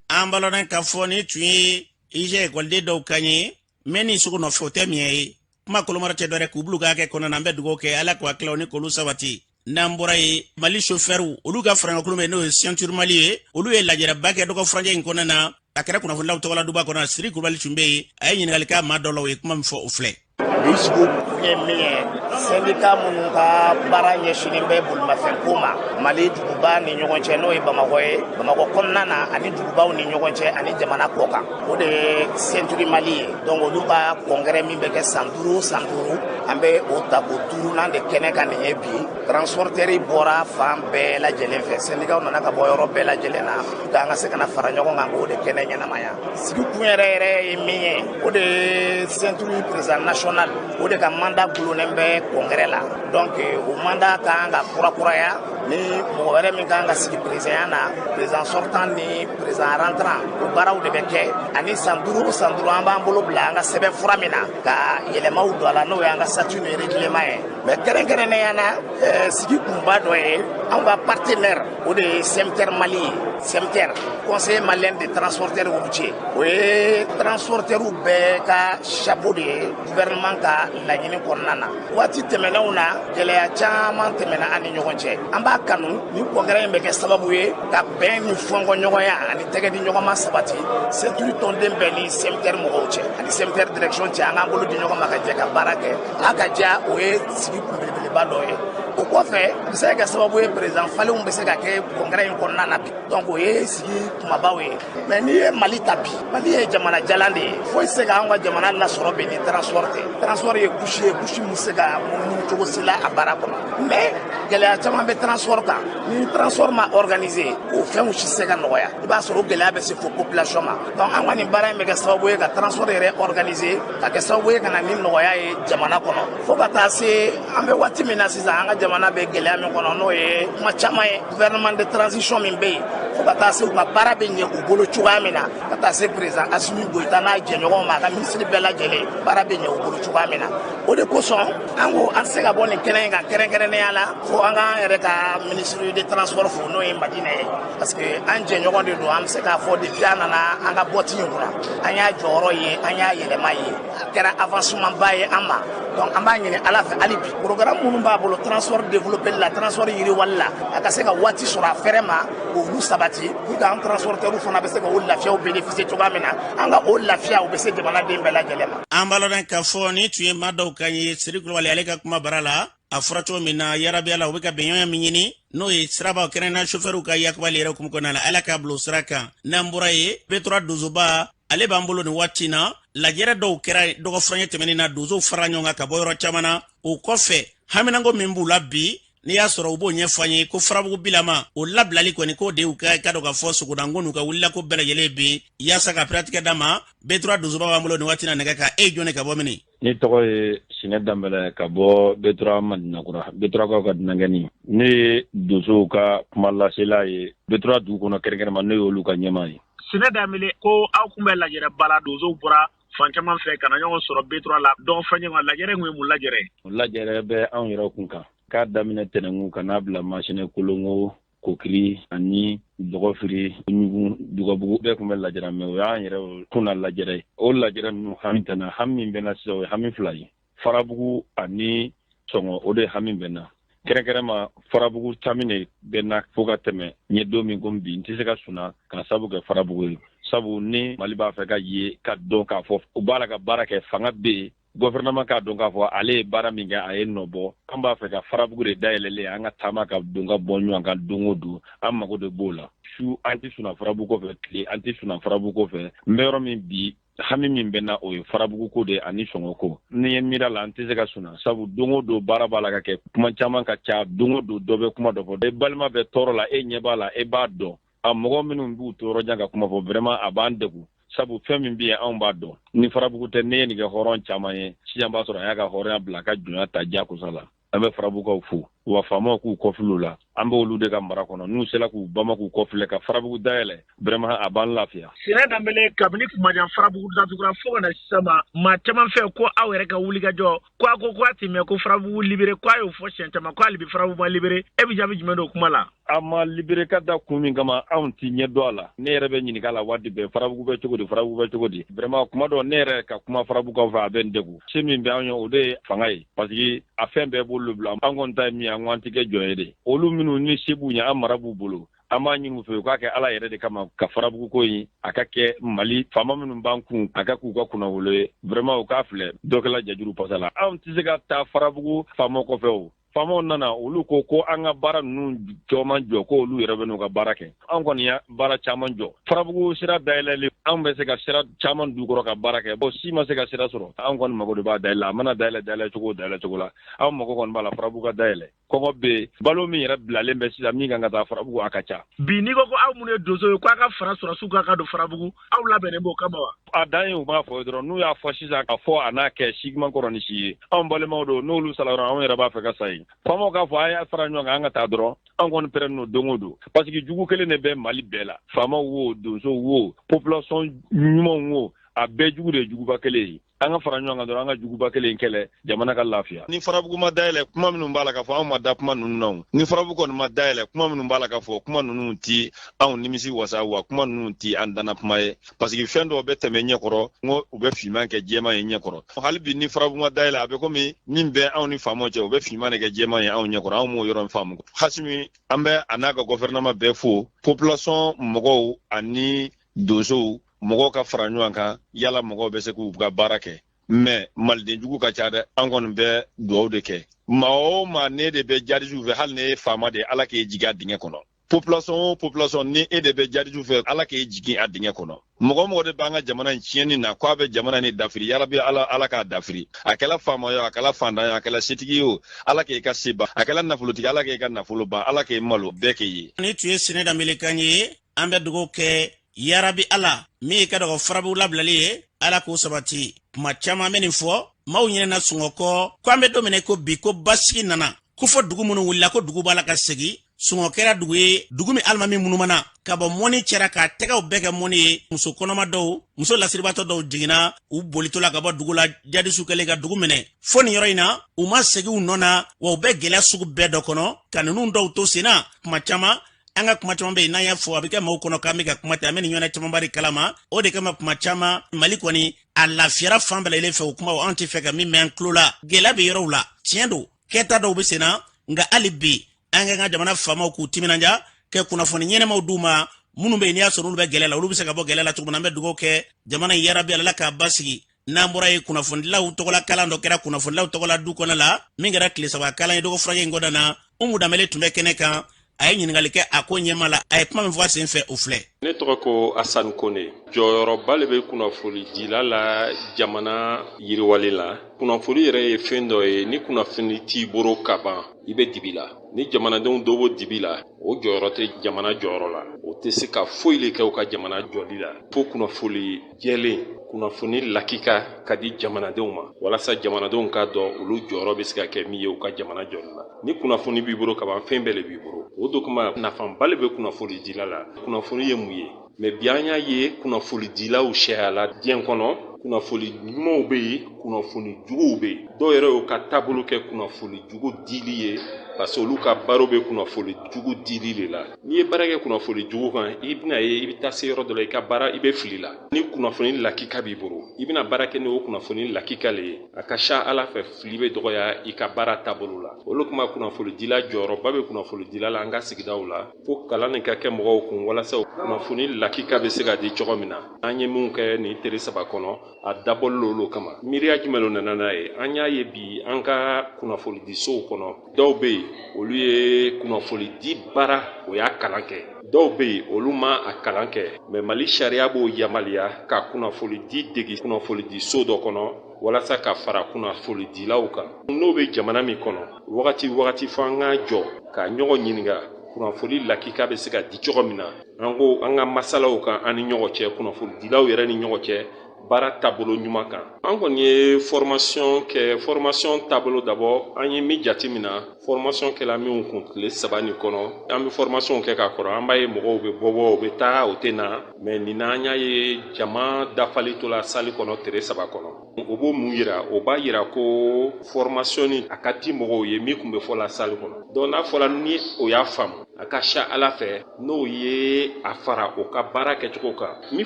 An b'a lɔn k'a fɔ nin tun ye IUG ekɔliden dɔw kan ye mɛ ni sogo nɔfɛ o tɛ miɲɛ ye. Kuma kolomara tɛ dɔwɛrɛ k'u bil'u ka hakɛ kɔnɔ na. An bɛ dugawu kɛ, Ala k'u hakililaw ni k'olu sabati. N'an bɔra yen, Mali sofɛriw, olu ka faraɲɔgɔnkulu min n'o ye Ceinture Mali ye, olu ye lajɛrɛba kɛ dɔgɔ furancɛ in kɔnɔna na. A kɛra kunnafonilaw tɔgɔla duba kɔnɔ. Siri Kulubali tun bɛ yen, a ye ɲininkali kɛ maa dɔw la, o ye kuma min fɔ, o filɛ. Bi sigi kun ye min ye, sɛndika minnu ka baara ɲɛsinnen bɛ bolimafɛnko ma Mali duguba ni ɲɔgɔn cɛ, n'o ye Bamakɔ ye, Bamakɔ kɔnɔna na ani dugubaw ni ɲɔgɔn cɛ ani jamana kɔ kan, o de ye Ceinture Mali ye. Donc olu ka congrès min bɛ kɛ san 5 san 5, an bɛ o tako duurunan de kɛnɛ kan nin ye bi. Transportɛri bɔra fan bɛɛ lajɛlen fɛ, sɛndikaw nana ka bɔ yɔrɔ bɛɛ lajɛlen na k'an ka se ka na fara ɲɔgɔn kan k'o de kɛnɛ ɲɛnamaya. Sigi kun yɛrɛ yɛrɛ ye min ye, o de ye Ceinture président national, o de ka mandat gulonnen bɛ congrès la. Donc o mandat ka kan ka kurakuraya ni mɔgɔ wɛrɛ min ka kan ka sigi président na, président sortant ni président rentrant, o baaraw de bɛ kɛ. Ani san 5 o san 5, an b'an bolo bila an ka sɛbɛn fura min na ka yɛlɛmaw don a la, n'o y'an ka statut ni règlement ye. Mais kɛrɛnkɛrɛnnenya na, sigi kunba dɔ ye, anw ka partenaire, o de ye CMTR Mali ye. CMTR, Conseil malien de transporteurs routiers, o ye transporteurs bɛɛ ka chapeau de ye gouvernement ka laɲini kɔnɔna na. Waati tɛmɛnenw na, gɛlɛya caman tɛmɛna an ni ɲɔgɔn cɛ. An b'a kanu ni congrès in bɛ kɛ sababu ye ka bɛn ni fɔnkɔɲɔgɔnya ani tɛgɛ di ɲɔgɔn ma sabati ceinture tɔnden bɛɛ ni CMTR mɔgɔw cɛ ani CMTR direction cɛ. An k'an bolo di ɲɔgɔn ma ka jɛ ka baara kɛ, a ka diya. O ye sigi kun belebeleba dɔ ye. O kɔfɛ, a bɛ se ka kɛ sababu ye président falenw bɛ se ka kɛ congrès in kɔnɔna na bi. Donc o ye sigi kumabaw ye. Mais n'i ye Mali ta bi, Mali ye jamana jalan de ye, foyi tɛ se k'an ka jamana lasɔrɔ bi ni transport tɛ. Transport ye couche ye, couche min tɛ se ka munumunu cogo si la a baara kɔnɔ. Mais gɛlɛya caman bɛ transport kan. Ni transport ma organiser, o fɛnw si tɛ se ka nɔgɔya. I b'a sɔrɔ o gɛlɛya bɛ se fo population ma. Donc an ka nin baara in bɛ kɛ sababu ye ka transport yɛrɛ organiser, ka kɛ sababu ye ka na ni nɔgɔya ye jamana kɔnɔ, fo ka taa se an bɛ waati min na sisan, an ka jamana bɛ gɛlɛya min kɔnɔ, n'o ye kuma caman ye, gouvernement de transition min bɛ yen, fo ka taa se u ka baara bɛ ɲɛ u bolo cogoya min na, ka taa se président Assimi Goïta n'a jɛɲɔgɔnw ma, a ka minisiri bɛɛ lajɛlen, baara bɛ ɲɛ u bolo cogoya min na. O de kosɔn an ko an tɛ se ka bɔ nin kɛnɛ in kan kɛrɛnkɛrɛnnenya la fo an k'an yɛrɛ ka ministre de transport fo, n'o ye Madina ye, parce que an jɛɲɔgɔn de don. An bɛ se k'a fɔ depuis an nana an ka bɔti in kunna, an y'a jɔyɔrɔ ye, an y'a yɛlɛma ye, a kɛra avancement ba ye an ma. Donc an b'a ɲini Ala fɛ hali bi, programme minnu b'a bolo transport développé la, transport yiriwali la, a ka se ka waati sɔrɔ a fɛrɛ ma k'olu sabati pour que an transporteurs fana bɛ se ka o lafiyaw bénéficier cogoya min na, an ka o lafiya o bɛ se jamanaden bɛɛ lajɛlen ma. An b'a lɔn k'a fɔ nin tun ye maa dɔw kan ye. Siri Kulubali, ale ka kuma bara la, a fɔra cogo min na, yarabiya la, u bɛ ka bɛnɲɔgɔnya min ɲini, n'o ye sirabaw kɛrɛnna sofɛriw ka yakubali yɛrɛ hukumu kɔnɔna la, Ala k'a bila o sira kan. N'an bɔra yen, B3 donsoba, ale b'an bolo nin waati na. Lajɛrɛ dɔw kɛra dɔgɔ furancɛ tɛmɛnen na, donsow fara ɲɔgɔn kan ka bɔ yɔrɔ caman na. O kɔfɛ, haminanko min b'u la bi, n'i y'a sɔrɔ u b'o ɲɛfɔ an ye ko Farabugu bilama o labilali kɔni, k'o de y'u ka dɔn ka fɔ sogodanko n'u ka wulilako bɛɛ lajɛlen bi yaasa ka piratigɛ d'a ma. B3 donsoba b'an bolo nin waati na nɛgɛ kan. E ye jɔn ka bɔ mini? Ne tɔgɔ ye Sinɛ Danbɛlɛ ka bɔ B3 Madinakura, B3kaw ka dunankɛni. Ne ye donsow ka kuma lasela ye B3 dugu kɔnɔ, kɛrɛnkɛrɛnma ne y'olu ka ɲɛmaa ye. Sinɛ Danbɛlɛ, ko aw kun bɛ lajɛrɛba la, donsow bɔra fan caman fɛ ka na ɲɔgɔn sɔrɔ B3 la dɔgɔ fɛn ɲɔgɔn. Lajɛrɛ kun ye mun lajɛrɛ? Lajɛrɛ bɛ anw yɛrɛ kun kan k'a daminɛ tɛnɛnkun ka n'a bila Masinɛ, Kolongo, Kokiri ani Dɔgɔfiri, Ɲugun, Dugabugu, bɛɛ tun bɛ lajɛrɛ. Mais o y'an yɛrɛ kunna lajɛrɛ ye. O lajɛrɛ ninnu hami tɛna hami min bɛ na sisan, o ye hami fila ye: Farabugu ani sɔngɔ. O de hami bɛ na kɛrɛnkɛrɛnma. Farabugu tami de bɛ na fo ka tɛmɛ. N ye don min komi bi, n tɛ se ka sunna k'a sabu kɛ Farabugu ye, sabu ni Mali b'a fɛ ka ye ka dɔn k'a fɔ u b'a la ka baara kɛ, fanga bɛ yen, gouvernement k'a dɔn k'a fɔ ale ye baara min kɛ, a ye nɔ bɔ. An b'a fɛ ka Farabugu de dayɛlɛlen, an ka taama ka don ka bɔ ɲɔgɔn kan don o don. An mago de b'o la. Su an tɛ sunna Farabugu kɔfɛ, tile an tɛ sunna Farabugu kɔfɛ. N bɛ yɔrɔ min bi, hami min bɛ na, o ye Farabugu ko de ani sɔngɔ ko. Ni ye miira la, an tɛ se ka sunna, sabu don o don baara b'a la ka kɛ, kuma caman ka ca, don o don dɔ bɛ kuma dɔ fɔ. E balima bɛ tɔɔrɔ la, e ɲɛ b'a la, e b'a dɔn. A mɔgɔ minnu b'u to yɔrɔ jan ka kuma fɔ, vraiment a b'an degun, sabu fɛn min bɛ yen, anw b'a dɔn. Ni Farabugu tɛ, ne ye nin kɛ hɔrɔn caman ye sisan, b'a sɔrɔ a y'a ka hɔrɔnya bila, a ka jɔnya ta jagosa la. An bɛ Farabugukaw fo. Wa faamaw k'u kɔfilɛ u la. An bɛ olu de ka mara kɔnɔ. N'u sera k'u bama k'u kɔfilɛ ka Farabugu dayɛlɛ, vraiment a b'an lafiya. Sɛnɛ Danbele, kabini kumajan Farabugu datugura fo ka na sisan ma, maa caman fɛ ko aw yɛrɛ ka wulikajɔ, ko a ko ko a ti mɛn ko Farabugu libéré, ko a y'o fɔ siɲɛ caman, ko hali bi Farabugu ma libéré. E bɛ jaabi jumɛn d'o kuma la? A ma libéré ka da kun min kama, anw ti ɲɛ dɔn a la. Ne yɛrɛ bɛ ɲininka la waati bɛɛ, Farabugu bɛ cogo di, Farabugu bɛ cogo di? Vraiment kuma dɔ ne yɛrɛ ka kuma Farabugukaw fɛ, a bɛ n degun. Se min bɛ anw ye, o de ye fanga ye, parce que a fɛn bɛɛ b'olu bolo. An kɔni ta ye min ye, an ko an tɛ kɛ jɔn ye de. Olu minnu ni se b'u ɲɛ, an mara b'u bolo, an b'a ɲini u fɛ u k'a kɛ Ala yɛrɛ de kama ka Farabugu ko in a ka kɛ Mali faama minnu b'an kun, a ka k'u ka kunnawolo ye. Vraiment u k'a filɛ, dɔ kɛla jajuru pasa la. Anw tɛ se ka taa Farabugu faamaw kɔfɛ. O faamaw nana, olu ko ko an ka baara ninnu jɔman jɔ, ko olu yɛrɛ bɛ n'u ka baara kɛ. An kɔni ya baara caman jɔ. Farabugu sira dayɛlɛli, anw bɛ se ka sira caman du kɔrɔ ka baara kɛ. Bon, si ma se ka sira sɔrɔ, anw kɔni mago de b'a dayɛlɛ. A mana dayɛlɛ dayɛlɛ cogo o dayɛlɛ cogo la, anw mago kɔni b'a la Farabugu ka dayɛlɛ. Kɔngɔ bɛ yen, balo min yɛrɛ bilalen bɛ sisan min kan ka taa Farabugu, a ka ca. Bi n'i ko ko aw minnu ye donso ye, ko a ka fara sɔrɔsiw kan ka don Farabugu, aw labɛnnen b'o kama wa? A dan ye u b'a fɔ dɔrɔn. N'u y'a fɔ sisan, k'a fɔ a n'a kɛ sigiman kɔrɔ ni si ye. Anw balimaw don, n'olu sala dɔrɔn, anw yɛrɛ b'a fɛ ka sa yen. Faamaw k'a fɔ an y'a fara ɲɔgɔn kan, an ka taa dɔrɔn. Anw kɔni pɛrɛnnen don don o don, parce que jugu kelen de bɛ Mali bɛɛ la. Faamaw wo, donsow wo, population ɲumanw wo, a bɛɛ jugu de ye juguba kelen ye. An ka fara ɲɔgɔn kan dɔrɔn, an ka juguba kelen kɛlɛ, jamana ka lafiya. Ni Farabugu ma dayɛlɛ, kuma minnu b'a la ka fɔ, anw ma da kuma ninnu na. Ni Farabugu kɔni ma dayɛlɛ, kuma minnu b'a la ka fɔ, kuma ninnu ti anw nimisi wasa, wa kuma ninnu ti an danna kuma ye, parce que fɛn dɔw bɛ tɛmɛ ɲɛkɔrɔ, n ko u bɛ finman kɛ jɛman ye ɲɛkɔrɔ. Hali bi ni Farabugu ma dayɛlɛ, a bɛ komi min bɛ anw ni faamaw cɛ, u bɛ finman de kɛ jɛman ye anw ɲɛkɔrɔ. Anw m'o yɔrɔ faamu. Asimi, an bɛ a n'a ka gouvernement bɛɛ fo. Population mɔgɔw ani donsow, mɔgɔw ka fara ɲɔgɔn kan yala mɔgɔw bɛ se k'u ka baara kɛ. Mais maliden jugu ka ca dɛ. An kɔni bɛ dugawu de kɛ. Maa o maa ne de bɛ jadisiw fɛ, hali ne ye faama de ye, Ala k'e jigin a dingɛ kɔnɔ. Population o population, ni e de bɛ jadisiw fɛ, Ala k'e jigin a dingɛ kɔnɔ. Mɔgɔ mɔgɔ de b'an ka jamana in tiɲɛni na, k'a bɛ jamana in dafiri, yarabi Ala, Ala k'a dafiri. A kɛla faama ye o, a kɛla fantan ye, a kɛla setigi ye o, Ala k'e ka se ban. A kɛla nafolotigi, Ala k'e ka nafolo ban. Ala k'e malo bɛɛ k'e ye. Nin tun ye Sɛnɛ Danbele kan ye. An bɛ dugawu kɛ yarabi Ala min ye ka dɔgɔ Farabugu labilali ye, Ala k'o sabati. Kuma caman bɛ nin fɔ, maaw ɲinɛna Sungo kɔ, ko an bɛ don min ko bi, ko basigi nana, ko fɔ dugu minnu wulila, ko dugu b'a la ka segin. Sungo kɛra dugu ye, dugu min alimami munumana ka bɔ mɔni cɛra k'a tɛgɛw bɛɛ kɛ mɔni ye. Muso kɔnɔma dɔw, muso lasiribatɔ dɔw jiginna u bolitɔ la ka bɔ dugu la. Jadisiw kɛlen ka dugu minɛ, fo nin yɔrɔ in na u ma segin u nɔ na, wa u bɛ gɛlɛya sugu bɛɛ dɔ kɔnɔ ka ninnu dɔw to sen na. Kuma caman an ka kuma caman bɛ yen, n'an y'a fɔ a bɛ kɛ maaw kɔnɔ k'an bɛ ka kuma ten, an bɛ nin ɲɔgɔnna camanba de kalama. O de kama kuma caman Mali kɔni a lafiyara fan bɛɛ lajɛlen fɛ. O kumaw anw tɛ fɛ ka min mɛn an tulo la. Gɛlɛya bɛ yɔrɔw la, tiɲɛ don, kɛta dɔw bɛ sen na, nka hali bi an ka kan ka jamana faamaw k'u timinanja kɛ kunnafoni ɲɛnɛmaw d'u ma. Minnu bɛ yen, n'i y'a sɔrɔ olu bɛ gɛlɛya la, olu bɛ se ka bɔ gɛlɛya la cogo min na. An bɛ dugawu kɛ jamana in, yarabi Ala k'a basigi. N'an bɔra yen, kunnafonidilaw tɔgɔla kalan dɔ kɛra kunnafonidilaw tɔgɔla du kɔnɔ la, min kɛra tile saba kalan ye dɔgɔfurakɛ in kɔnɔna na. Umu Danbele tun bɛ kɛnɛ kan, a ye ɲininkali kɛ a ko ɲɛma la. A ye kuma min fɔ a sen fɛ, o filɛ. Ne tɔgɔ ko Asan Kone. Jɔyɔrɔba le bɛ kunnafonidila la jamana yiriwali la. Kunnafoni yɛrɛ ye fɛn dɔ ye, ni kunnafoni t'i bolo ka ban, i bɛ dibi la. Ni jamanadenw dɔ bɔ dibi la, o jɔyɔrɔ tɛ jamana jɔyɔrɔ la, o tɛ se ka foyi le kɛ u ka jamana jɔli la. Fo kunnafoni jɛlen, kunnafoni lakika ka di jamanadenw ma, walasa jamanadenw k'a dɔn olu jɔyɔrɔ bɛ se ka kɛ min ye u ka jamana jɔli la. Ni kunnafoni b'i bolo ka ban, fɛn bɛɛ le b'i bolo. O do kama nafaba le bɛ kunnafonidila la. Kunnafoni ye mun ye? Mais bi an y'a ye kunnafonidilaw siyayala diɲɛ kɔnɔ. Kunnafoni ɲumanw bɛ yen, kunnafoni juguw bɛ yen. Dɔw yɛrɛ y'u ka taabolo kɛ kunnafoni jugu dili ye, parce que olu ka baaraw bɛ kunnafoni jugu dili de la. N'i ye baara kɛ kunnafoni jugu kan, i bɛna ye i bɛ taa se yɔrɔ dɔ la, i ka baara i bɛ fili la. Ni kunnafoni lakika b'i bolo, i bɛna baara kɛ n'o kunnafoni lakika le ye. A ka ca Ala fɛ, fili bɛ dɔgɔya i ka baara taabolo la. Olu kuma kunnafonidila jɔyɔrɔba bɛ kunnafonidila la an ka sigidaw la. Fo kalan nin ka kɛ mɔgɔw kun walasa kunnafoni lakika bɛ se ka di cogo min na. An ye min kɛ nin tere saba kɔnɔ, a dabɔlen olu kama. Miiriya jumɛn nana n'a ye? An y'a ye bi an ka kunnafonidisow kɔnɔ, dɔw bɛ yen olu ye kunnafonidi baara, o y'a kalan kɛ. Dɔw bɛ yen olu ma a kalan kɛ, mais Mali sariya b'o yamaruya ka kunnafonidi degi kunnafonidiso dɔ kɔnɔ walasa ka fara kunnafonidilaw kan. N'o bɛ jamana min kɔnɔ, wagati wagati fo an ka jɔ ka ɲɔgɔn ɲininka kunnafoni lakika bɛ se ka di cogo min na. An ko an ka masalaw kan an ni ɲɔgɔn cɛ, kunnafonidilaw yɛrɛ ni ɲɔgɔn cɛ, Baara taabolo ɲuman kan. An kɔni ye formation kɛ. Formation taabolo d'abord, an ye min jate min na, formation kɛla minnu kun tile 3 nin kɔnɔ, an bɛ formation kɛ ka kɔrɔ, an b'a ye mɔgɔw bɛ bɔbɔ, u bɛ taa, u tɛ na. Mais nin na, an y'a ye jama dafali tola salle kɔnɔ tile 3 kɔnɔ. O b'o mun yira? O b'a yira ko formation ni a ka di mɔgɔw ye, min kun bɛ fɔ la salle kɔnɔ. Donc n'a fɔra ni o y'a faamu, a ka siya Ala fɛ, n'o ye a fara o ka baara kɛcogo kan. Min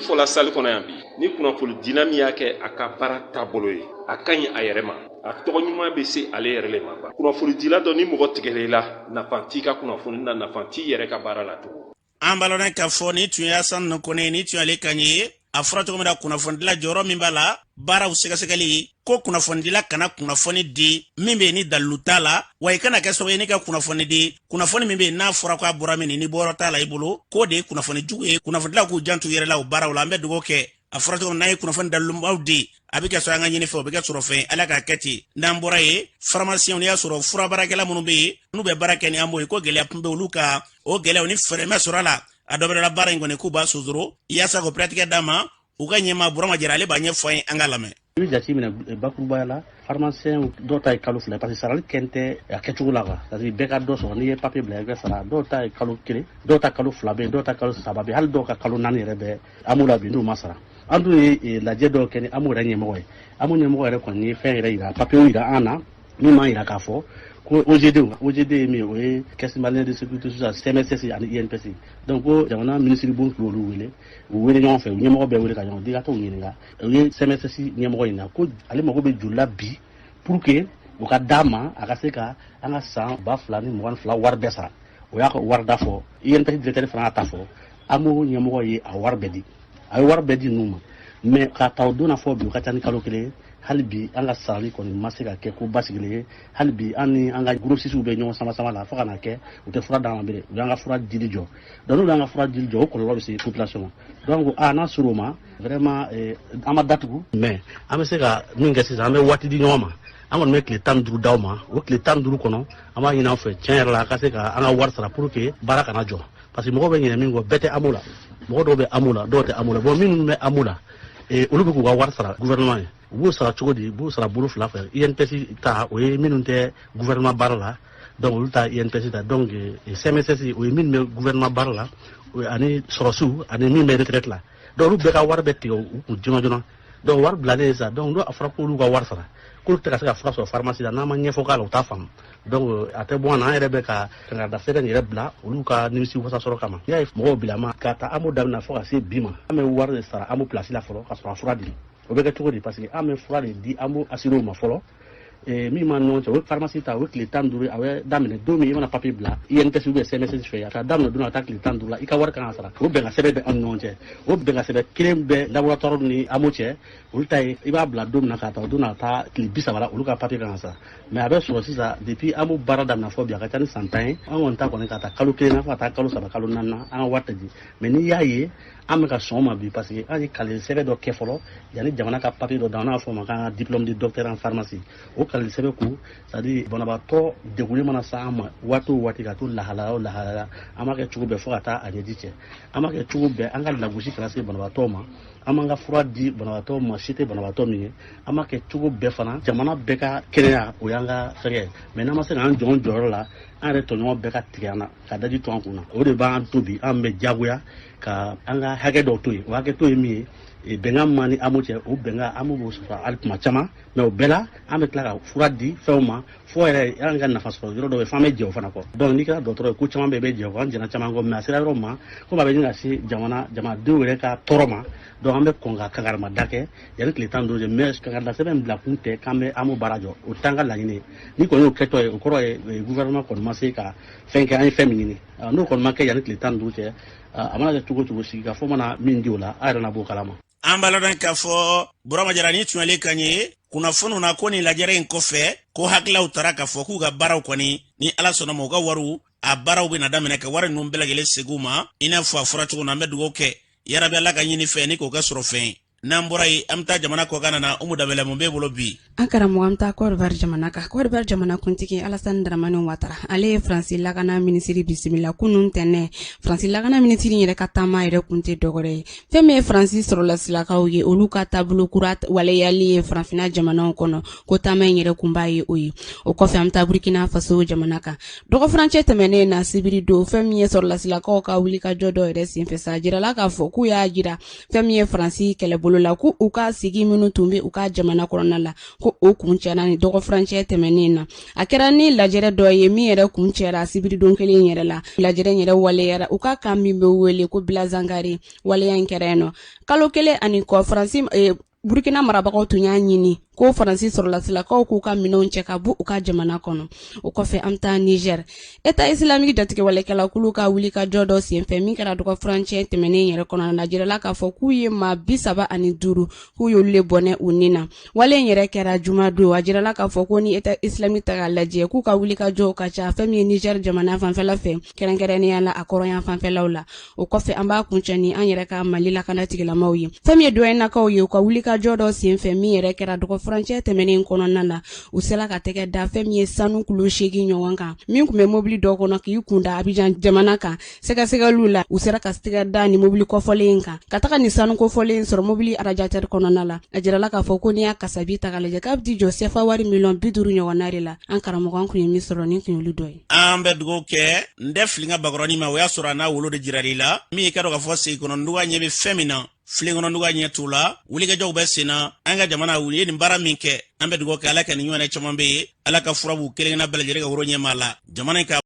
fɔla salle kɔnɔ yan bi, ni kunnafoni dila min y'a kɛ a ka baara taabolo ye, a ka ɲi a yɛrɛ ma, a tɔgɔ ɲuman bɛ se ale yɛrɛ le ma. Ba kunnafonidila dɔ, ni mɔgɔ tigɛla i la, nafa t'i ka kunnafoni na, nafa t'i yɛrɛ ka baara la tugun. An b'a lɔn k'a fɔ nin tun ye Asan Kone, nin tun y'ale kan ye. A fɔra cogo min na, kunnafonidila jɔyɔrɔ min b'a la baaraw sɛgɛsɛgɛli ko, kunnafonidila kana kunnafoni di min bɛ yen ni dalilu t'a la, wa i kana kɛ sababu ye n'i ka kunnafoni di, kunnafoni min bɛ yen n'a fɔra k'a bɔra min ni bɔyɔrɔ t'a la i bolo, k'o de ye kunnafoni jugu ye. Kunnafonidilaw k'u janto u yɛrɛ la o baaraw la. An bɛ dugawu kɛ, a fɔra cogo min, n'an ye kunnafoni dalilumaw di, a bɛ kɛ sɔrɔ an ka ɲini fɛ, o bɛ kɛ sɔrɔ fɛn. Ala k'a kɛ ten. N'an bɔra yen, faramasiyɛnw, n'i y'a sɔrɔ furabaarakɛla minnu bɛ yen n'u bɛ baara kɛ ni AMO ye, ko gɛlɛya tun bɛ olu kan. O gɛlɛyaw ni fɛɛrɛ ma sɔrɔ a la, a dɔ bɛ la baara in kɔni k'u b'a sonsoro yaasa k'o piratigɛ d'a ma. U ka ɲɛmaa Burama Jara, ale b'a ɲɛfɔ an ye, an k'a lamɛn. I bɛ jate minɛ bakurubaya la, pharmacien dɔw ta ye kalo 2, parce que sarali kɛn tɛ a kɛcogo la quoi, parce que bɛɛ ka dɔ sɔrɔ. N'i ye papier bila, i bɛ sara. Dɔw ta ye kalo 1, dɔw ta kalo 2 bɛ yen, dɔw ta kalo 3 bɛ yen, hali dɔw ka kalo 4 yɛrɛ bɛ AMO la bi n'u ma sara. An dun ye lajɛ dɔw kɛ ni AMO yɛrɛ ɲɛmɔgɔ ye. AMO ɲɛmɔgɔ yɛrɛ kɔni ye fɛn yɛrɛ yira, papier yira an na min b'a yira k'a fɔ ko OGD, OGD ye min ye, o ye Caisse malienne de sécurité sociale, CMSS ani INPS. Donc ko jamana minisiri bon tun y'olu wele, u wele ɲɔgɔn fɛ, u ɲɛmɔgɔ bɛɛ wele ka ɲɔgɔn di ka t'u ɲininka. U ye CMSS ɲɛmɔgɔ ɲininka ko ale mago bɛ joli la bi pour que o ka d'a ma, a ka se ka an ka san 2022 wari bɛɛ sara. O y'a ka wari da fɔ. INPS directeur fana y'a ta fɔ. AMO ɲɛmɔgɔ ye a wari bɛɛ di, a ye wari bɛɛ di ninnu ma. Mais k'a ta o don na fɔ bi, o ka ca ni kalo 1 ye, hali bi an ka sarali kɔni ma se ka kɛ ko basigilen ye. Hali bi an ni an ka grossistes bɛ ɲɔgɔn sama sama la, fo ka na kɛ u tɛ fura d'an ma bilen, u y'an ka fura dili jɔ. Donc n'u y'an ka fura dili jɔ, o kɔlɔlɔ bɛ se population ma. Donc n'a sera o ma, vraiment an ma datugu, mais an bɛ se ka min kɛ sisan, an bɛ waati di ɲɔgɔn ma. An kɔni bɛ tile 15 d'aw ma. O tile 15 kɔnɔ, an b'a ɲini aw fɛ tiɲɛ yɛrɛ la, a ka se ka an ka wari sara pour que baara kana jɔ, parce que mɔgɔw bɛ ɲinɛ min kɔ, bɛɛ tɛ AMO la. Mɔgɔ dɔw bɛ AMO la, dɔw tɛ AMO la. Bon, minnu bɛ AMO la, olu bɛ k'u ka wari sara gouvernement ye. U b'o sara cogo di? U b'o sara bolo fila fɛ. INPS ta, o ye minnu tɛ gouvernement baara la, donc olu ta INPS ta. Donc CMSS, o ye minnu bɛ gouvernement baara la, ani sɔrɔsiw, ani min bɛ retraite la. Donc olu bɛɛ ka wari bɛ tigɛ u kun joona joona. Donc wari bilalen sisan, donc n'o a fɔra k'olu ka wari sara, k'olu tɛ ka se ka fura sɔrɔ pharmacie la, n'an ma ɲɛfɔ k'a la, u t'a faamu. Donc a tɛ bɔ an na, an yɛrɛ bɛ ka kankarida sɛbɛn yɛrɛ bila olu ka nimisi wasa sɔrɔ kama. N'i y'a ye mɔgɔw bila ma ka taa AMO daminɛ fo ka se bi ma, an bɛ wari de sara AMO place la fɔlɔ ka sɔrɔ a fura di. O bɛ kɛ cogo di? Parce que an bɛ fura de di AMO assuréw ma fɔlɔ. Min b'an ɲɔgɔn cɛ, o ye pharmacie ta, o ye tile 15, a bɛ daminɛ don min i mana papier bila INPS ou bien CMSS fɛ yan, ka daminɛ don ka taa tile 15 la, i ka wari kan ka sara. O bɛnkan sɛbɛn bɛ an ni ɲɔgɔn cɛ. O bɛnkan sɛbɛn kelen bɛ laboratoire ni AMO cɛ. Olu ta ye, i b'a bila don min na ka taa o don na ka taa tile 30 la, olu ka papier kan ka sara. Mais a bɛ sɔrɔ sisan, depuis AMO baara daminɛ fɔ bi, a ka ca ni san 10 ye, an kɔni ta kɔni ka taa kalo 1 na fo ka taa kalo 3, kalo 4 na, an ka wari tɛ di. Mais n'i y'a ye an bɛ ka sɔn o ma bi, parce que an ye kalili sɛbɛn dɔ kɛ fɔlɔ yanni jamana ka papier dɔ d'an, n'a fɔ o ma k'an ka diplôme de docteur en pharmacie. O kalili sɛbɛn ko, c'est à dire banabaatɔ degunnen mana s'an ma waati o waati, ka to lahalaya o lahalaya, an b'a kɛ cogo bɛɛ fo ka taa a ɲɛji cɛ. An b'a kɛ cogo bɛɛ an ka lagosi kana se banabaatɔ ma, an b'an ka fura di banabaatɔ ma, si tɛ banabaatɔ min ye. An b'a kɛ cogo bɛɛ fana jamana bɛɛ ka kɛnɛya, o y'an ka fɛgɛ. Mais n'an ma se k'an jɔ an jɔyɔrɔ la, an yɛrɛ tɔɲɔgɔn bɛɛ ka tigɛ an na ka daji to an kun na. O de b'an to bi an bɛ jagoya ka an ka hakɛ dɔw to yen. O hakɛ to ye min ye, bɛnkan min ni AMO cɛ, o bɛnkan AMO b'o sɔrɔ hali tuma caman, mais o bɛɛ la an bɛ tila ka fura di fɛnw ma fo yɛrɛ an ka nafa sɔrɔ yɔrɔ dɔ bɛ, f'an bɛ jɛ o fana kɔ. Donc n'i kɛra dɔgɔtɔrɔ ye, ko caman bɛ yen, i bɛ jɛ o kɔ. An jɛnna caman kɔ, mais a sera yɔrɔ ma komi a bɛ ɲini ka se jamanadenw yɛrɛ ka tɔɔrɔ ma, donc an bɛ kɔn ka kankarimada kɛ yanni tile 15 cɛ. Mais kankarida sɛbɛn bila kun tɛ k'an bɛ AMO baara jɔ, o t'an ka laɲini ye. Ni kɔni y'o kɛtɔ ye, o kɔrɔ ye gouvernement kɔni ma se ka fɛn kɛ an ye fɛn min ɲini. N'o kɔni ma kɛ yanni tile 15 cɛ, a mana kɛ cogo o cogo, sigikafɔ mana min di o la, a yɛrɛ na b'o kalama. An b'a ladɔn k'a fɔ Burama Jara ni tun y'ale kan ye kunnafoniw na, ko nin lajɛrɛ in kɔfɛ, ko hakililaw tara k'a fɔ k'u ka baaraw kɔni, ni Ala sɔnna ma, u ka wariw a baaraw bɛna daminɛ ka wari ninnu bɛɛ lajɛlen segin u ma, i n'a fɔ a fɔra cogo na. An bɛ dugawu kɛ yarabi, Ala ka ɲini fɛ ni k'o kɛ sɔrɔ fɛn ye. N'an bɔra yen, an bɛ taa jamana kɔkan na. Umu Danbɛlɛ, mun b'e bolo bi? An karamɔgɔ, an bɛ taa Kɔdiwari jamana kan. Kɔdiwari jamana kuntigi Alasani Daramani Watara, ale ye Faransi lakana minisiri bisimila kunun tɛnɛ. Faransi lakana minisiri yɛrɛ ka taama yɛrɛ kun tɛ dɔwɛrɛ ye, fɛn min ye Faransi sɔrɔlasilakaw ye, olu ka taabolo kura waleyali ye farafinna jamanaw kɔnɔ, ko taama in yɛrɛ kunba ye o ye. O kɔfɛ, an bɛ taa Burkina Faso jamana kan. Dɔgɔfurancɛ tɛmɛnen na, sibiri don, fɛn min ye sɔrɔlasilakaw ka wulikajɔ dɔ yɛrɛ senfɛ sa, jirala k'a fɔ k'u y'a jira fɛn min ye Faransi kɛlɛbolo la, ko u ka sigi minnu tun bɛ u ka jamana kɔnɔna la, ko o kuncɛra ni dɔgɔfurancɛ tɛmɛnen na. A kɛra ni lajɛrɛ dɔ ye min yɛrɛ kuncɛra sibiridon kelen yɛrɛ la. Lajɛrɛ yɛrɛ waleyara u ka kan min bɛ wele ko Bilazangari. Waleya in kɛra yen nɔ kalo kelen ani kɔ. Faransi Burkina marabagaw tun y'a ɲini ko Faransi sɔrɔlasilakaw k'u ka minɛnw cɛ ka bɔ u ka jamana kɔnɔ. O kɔfɛ, an bɛ taa Niger. État islamique jatigɛwalekɛlakulu ka wulikajɔ dɔ senfɛ min kɛra dɔgɔfurancɛ tɛmɛnen yɛrɛ kɔnɔna na, jirala k'a fɔ k'u ye maa 35, k'u y'olu le bɔnɛ u ni na. Wale in yɛrɛ kɛra jumadon. A jirala k'a fɔ ko ni État islamique ta k'a lajɛ, k'u ka wulikajɔw ka ca fɛn min ye Niger jamana fanfɛla fɛ, kɛrɛnkɛrɛnnenya la a kɔrɔyan fanfɛlaw la. O kɔfɛ, an b'a kuncɛ ni an yɛrɛ ka Mali lakana tigilamaw ye. Fɛn min ye duwanekaw ye, u ka wulikajɔ dɔ senfɛ min yɛrɛ kɛra dɔgɔfurancɛ tɛmɛnen kɔnɔna na, u sera ka tɛgɛ da fɛn min ye sanu kilo 8 ɲɔgɔn kan min tun bɛ mobili dɔ kɔnɔ k'i kunda Abijan jamana kan. Sɛgɛsɛgɛliw la, u sera ka tɛgɛ da ni mobili kɔfɔlen in kan ka taga ni sanu kofɔlen in sɔrɔ mobili radiateur kɔnɔna la. A jirala k'a fɔ ko n'i y'a kasabi ta k'a lajɛ, k'a bɛ t'i jɔ sefa wari miliyɔn 50 ɲɔgɔnna de la. An karamɔgɔ, an kun ye min sɔrɔ, nin kun y'olu dɔ ye. An bɛ dugawu kɛ n tɛ fili n ka bakɔrɔnin ma. O y'a sɔrɔ a n'a wolo de jirali la min ye ka dɔn k'a fɔ segi kɔnɔ nduga ɲɛ bɛ fɛn min na, filen kɔnɔ nduga ɲɛ t'o la. Wulikajɔw bɛ sen na an ka jamana. U ye nin baara min kɛ, an bɛ dugawu kɛ, Ala ka nin ɲɔgɔnna caman bɛ ye. Ala ka fura b'u kelen-kelenna bɛɛ lajɛlen ka woro ɲɛmaa la jamana in ka.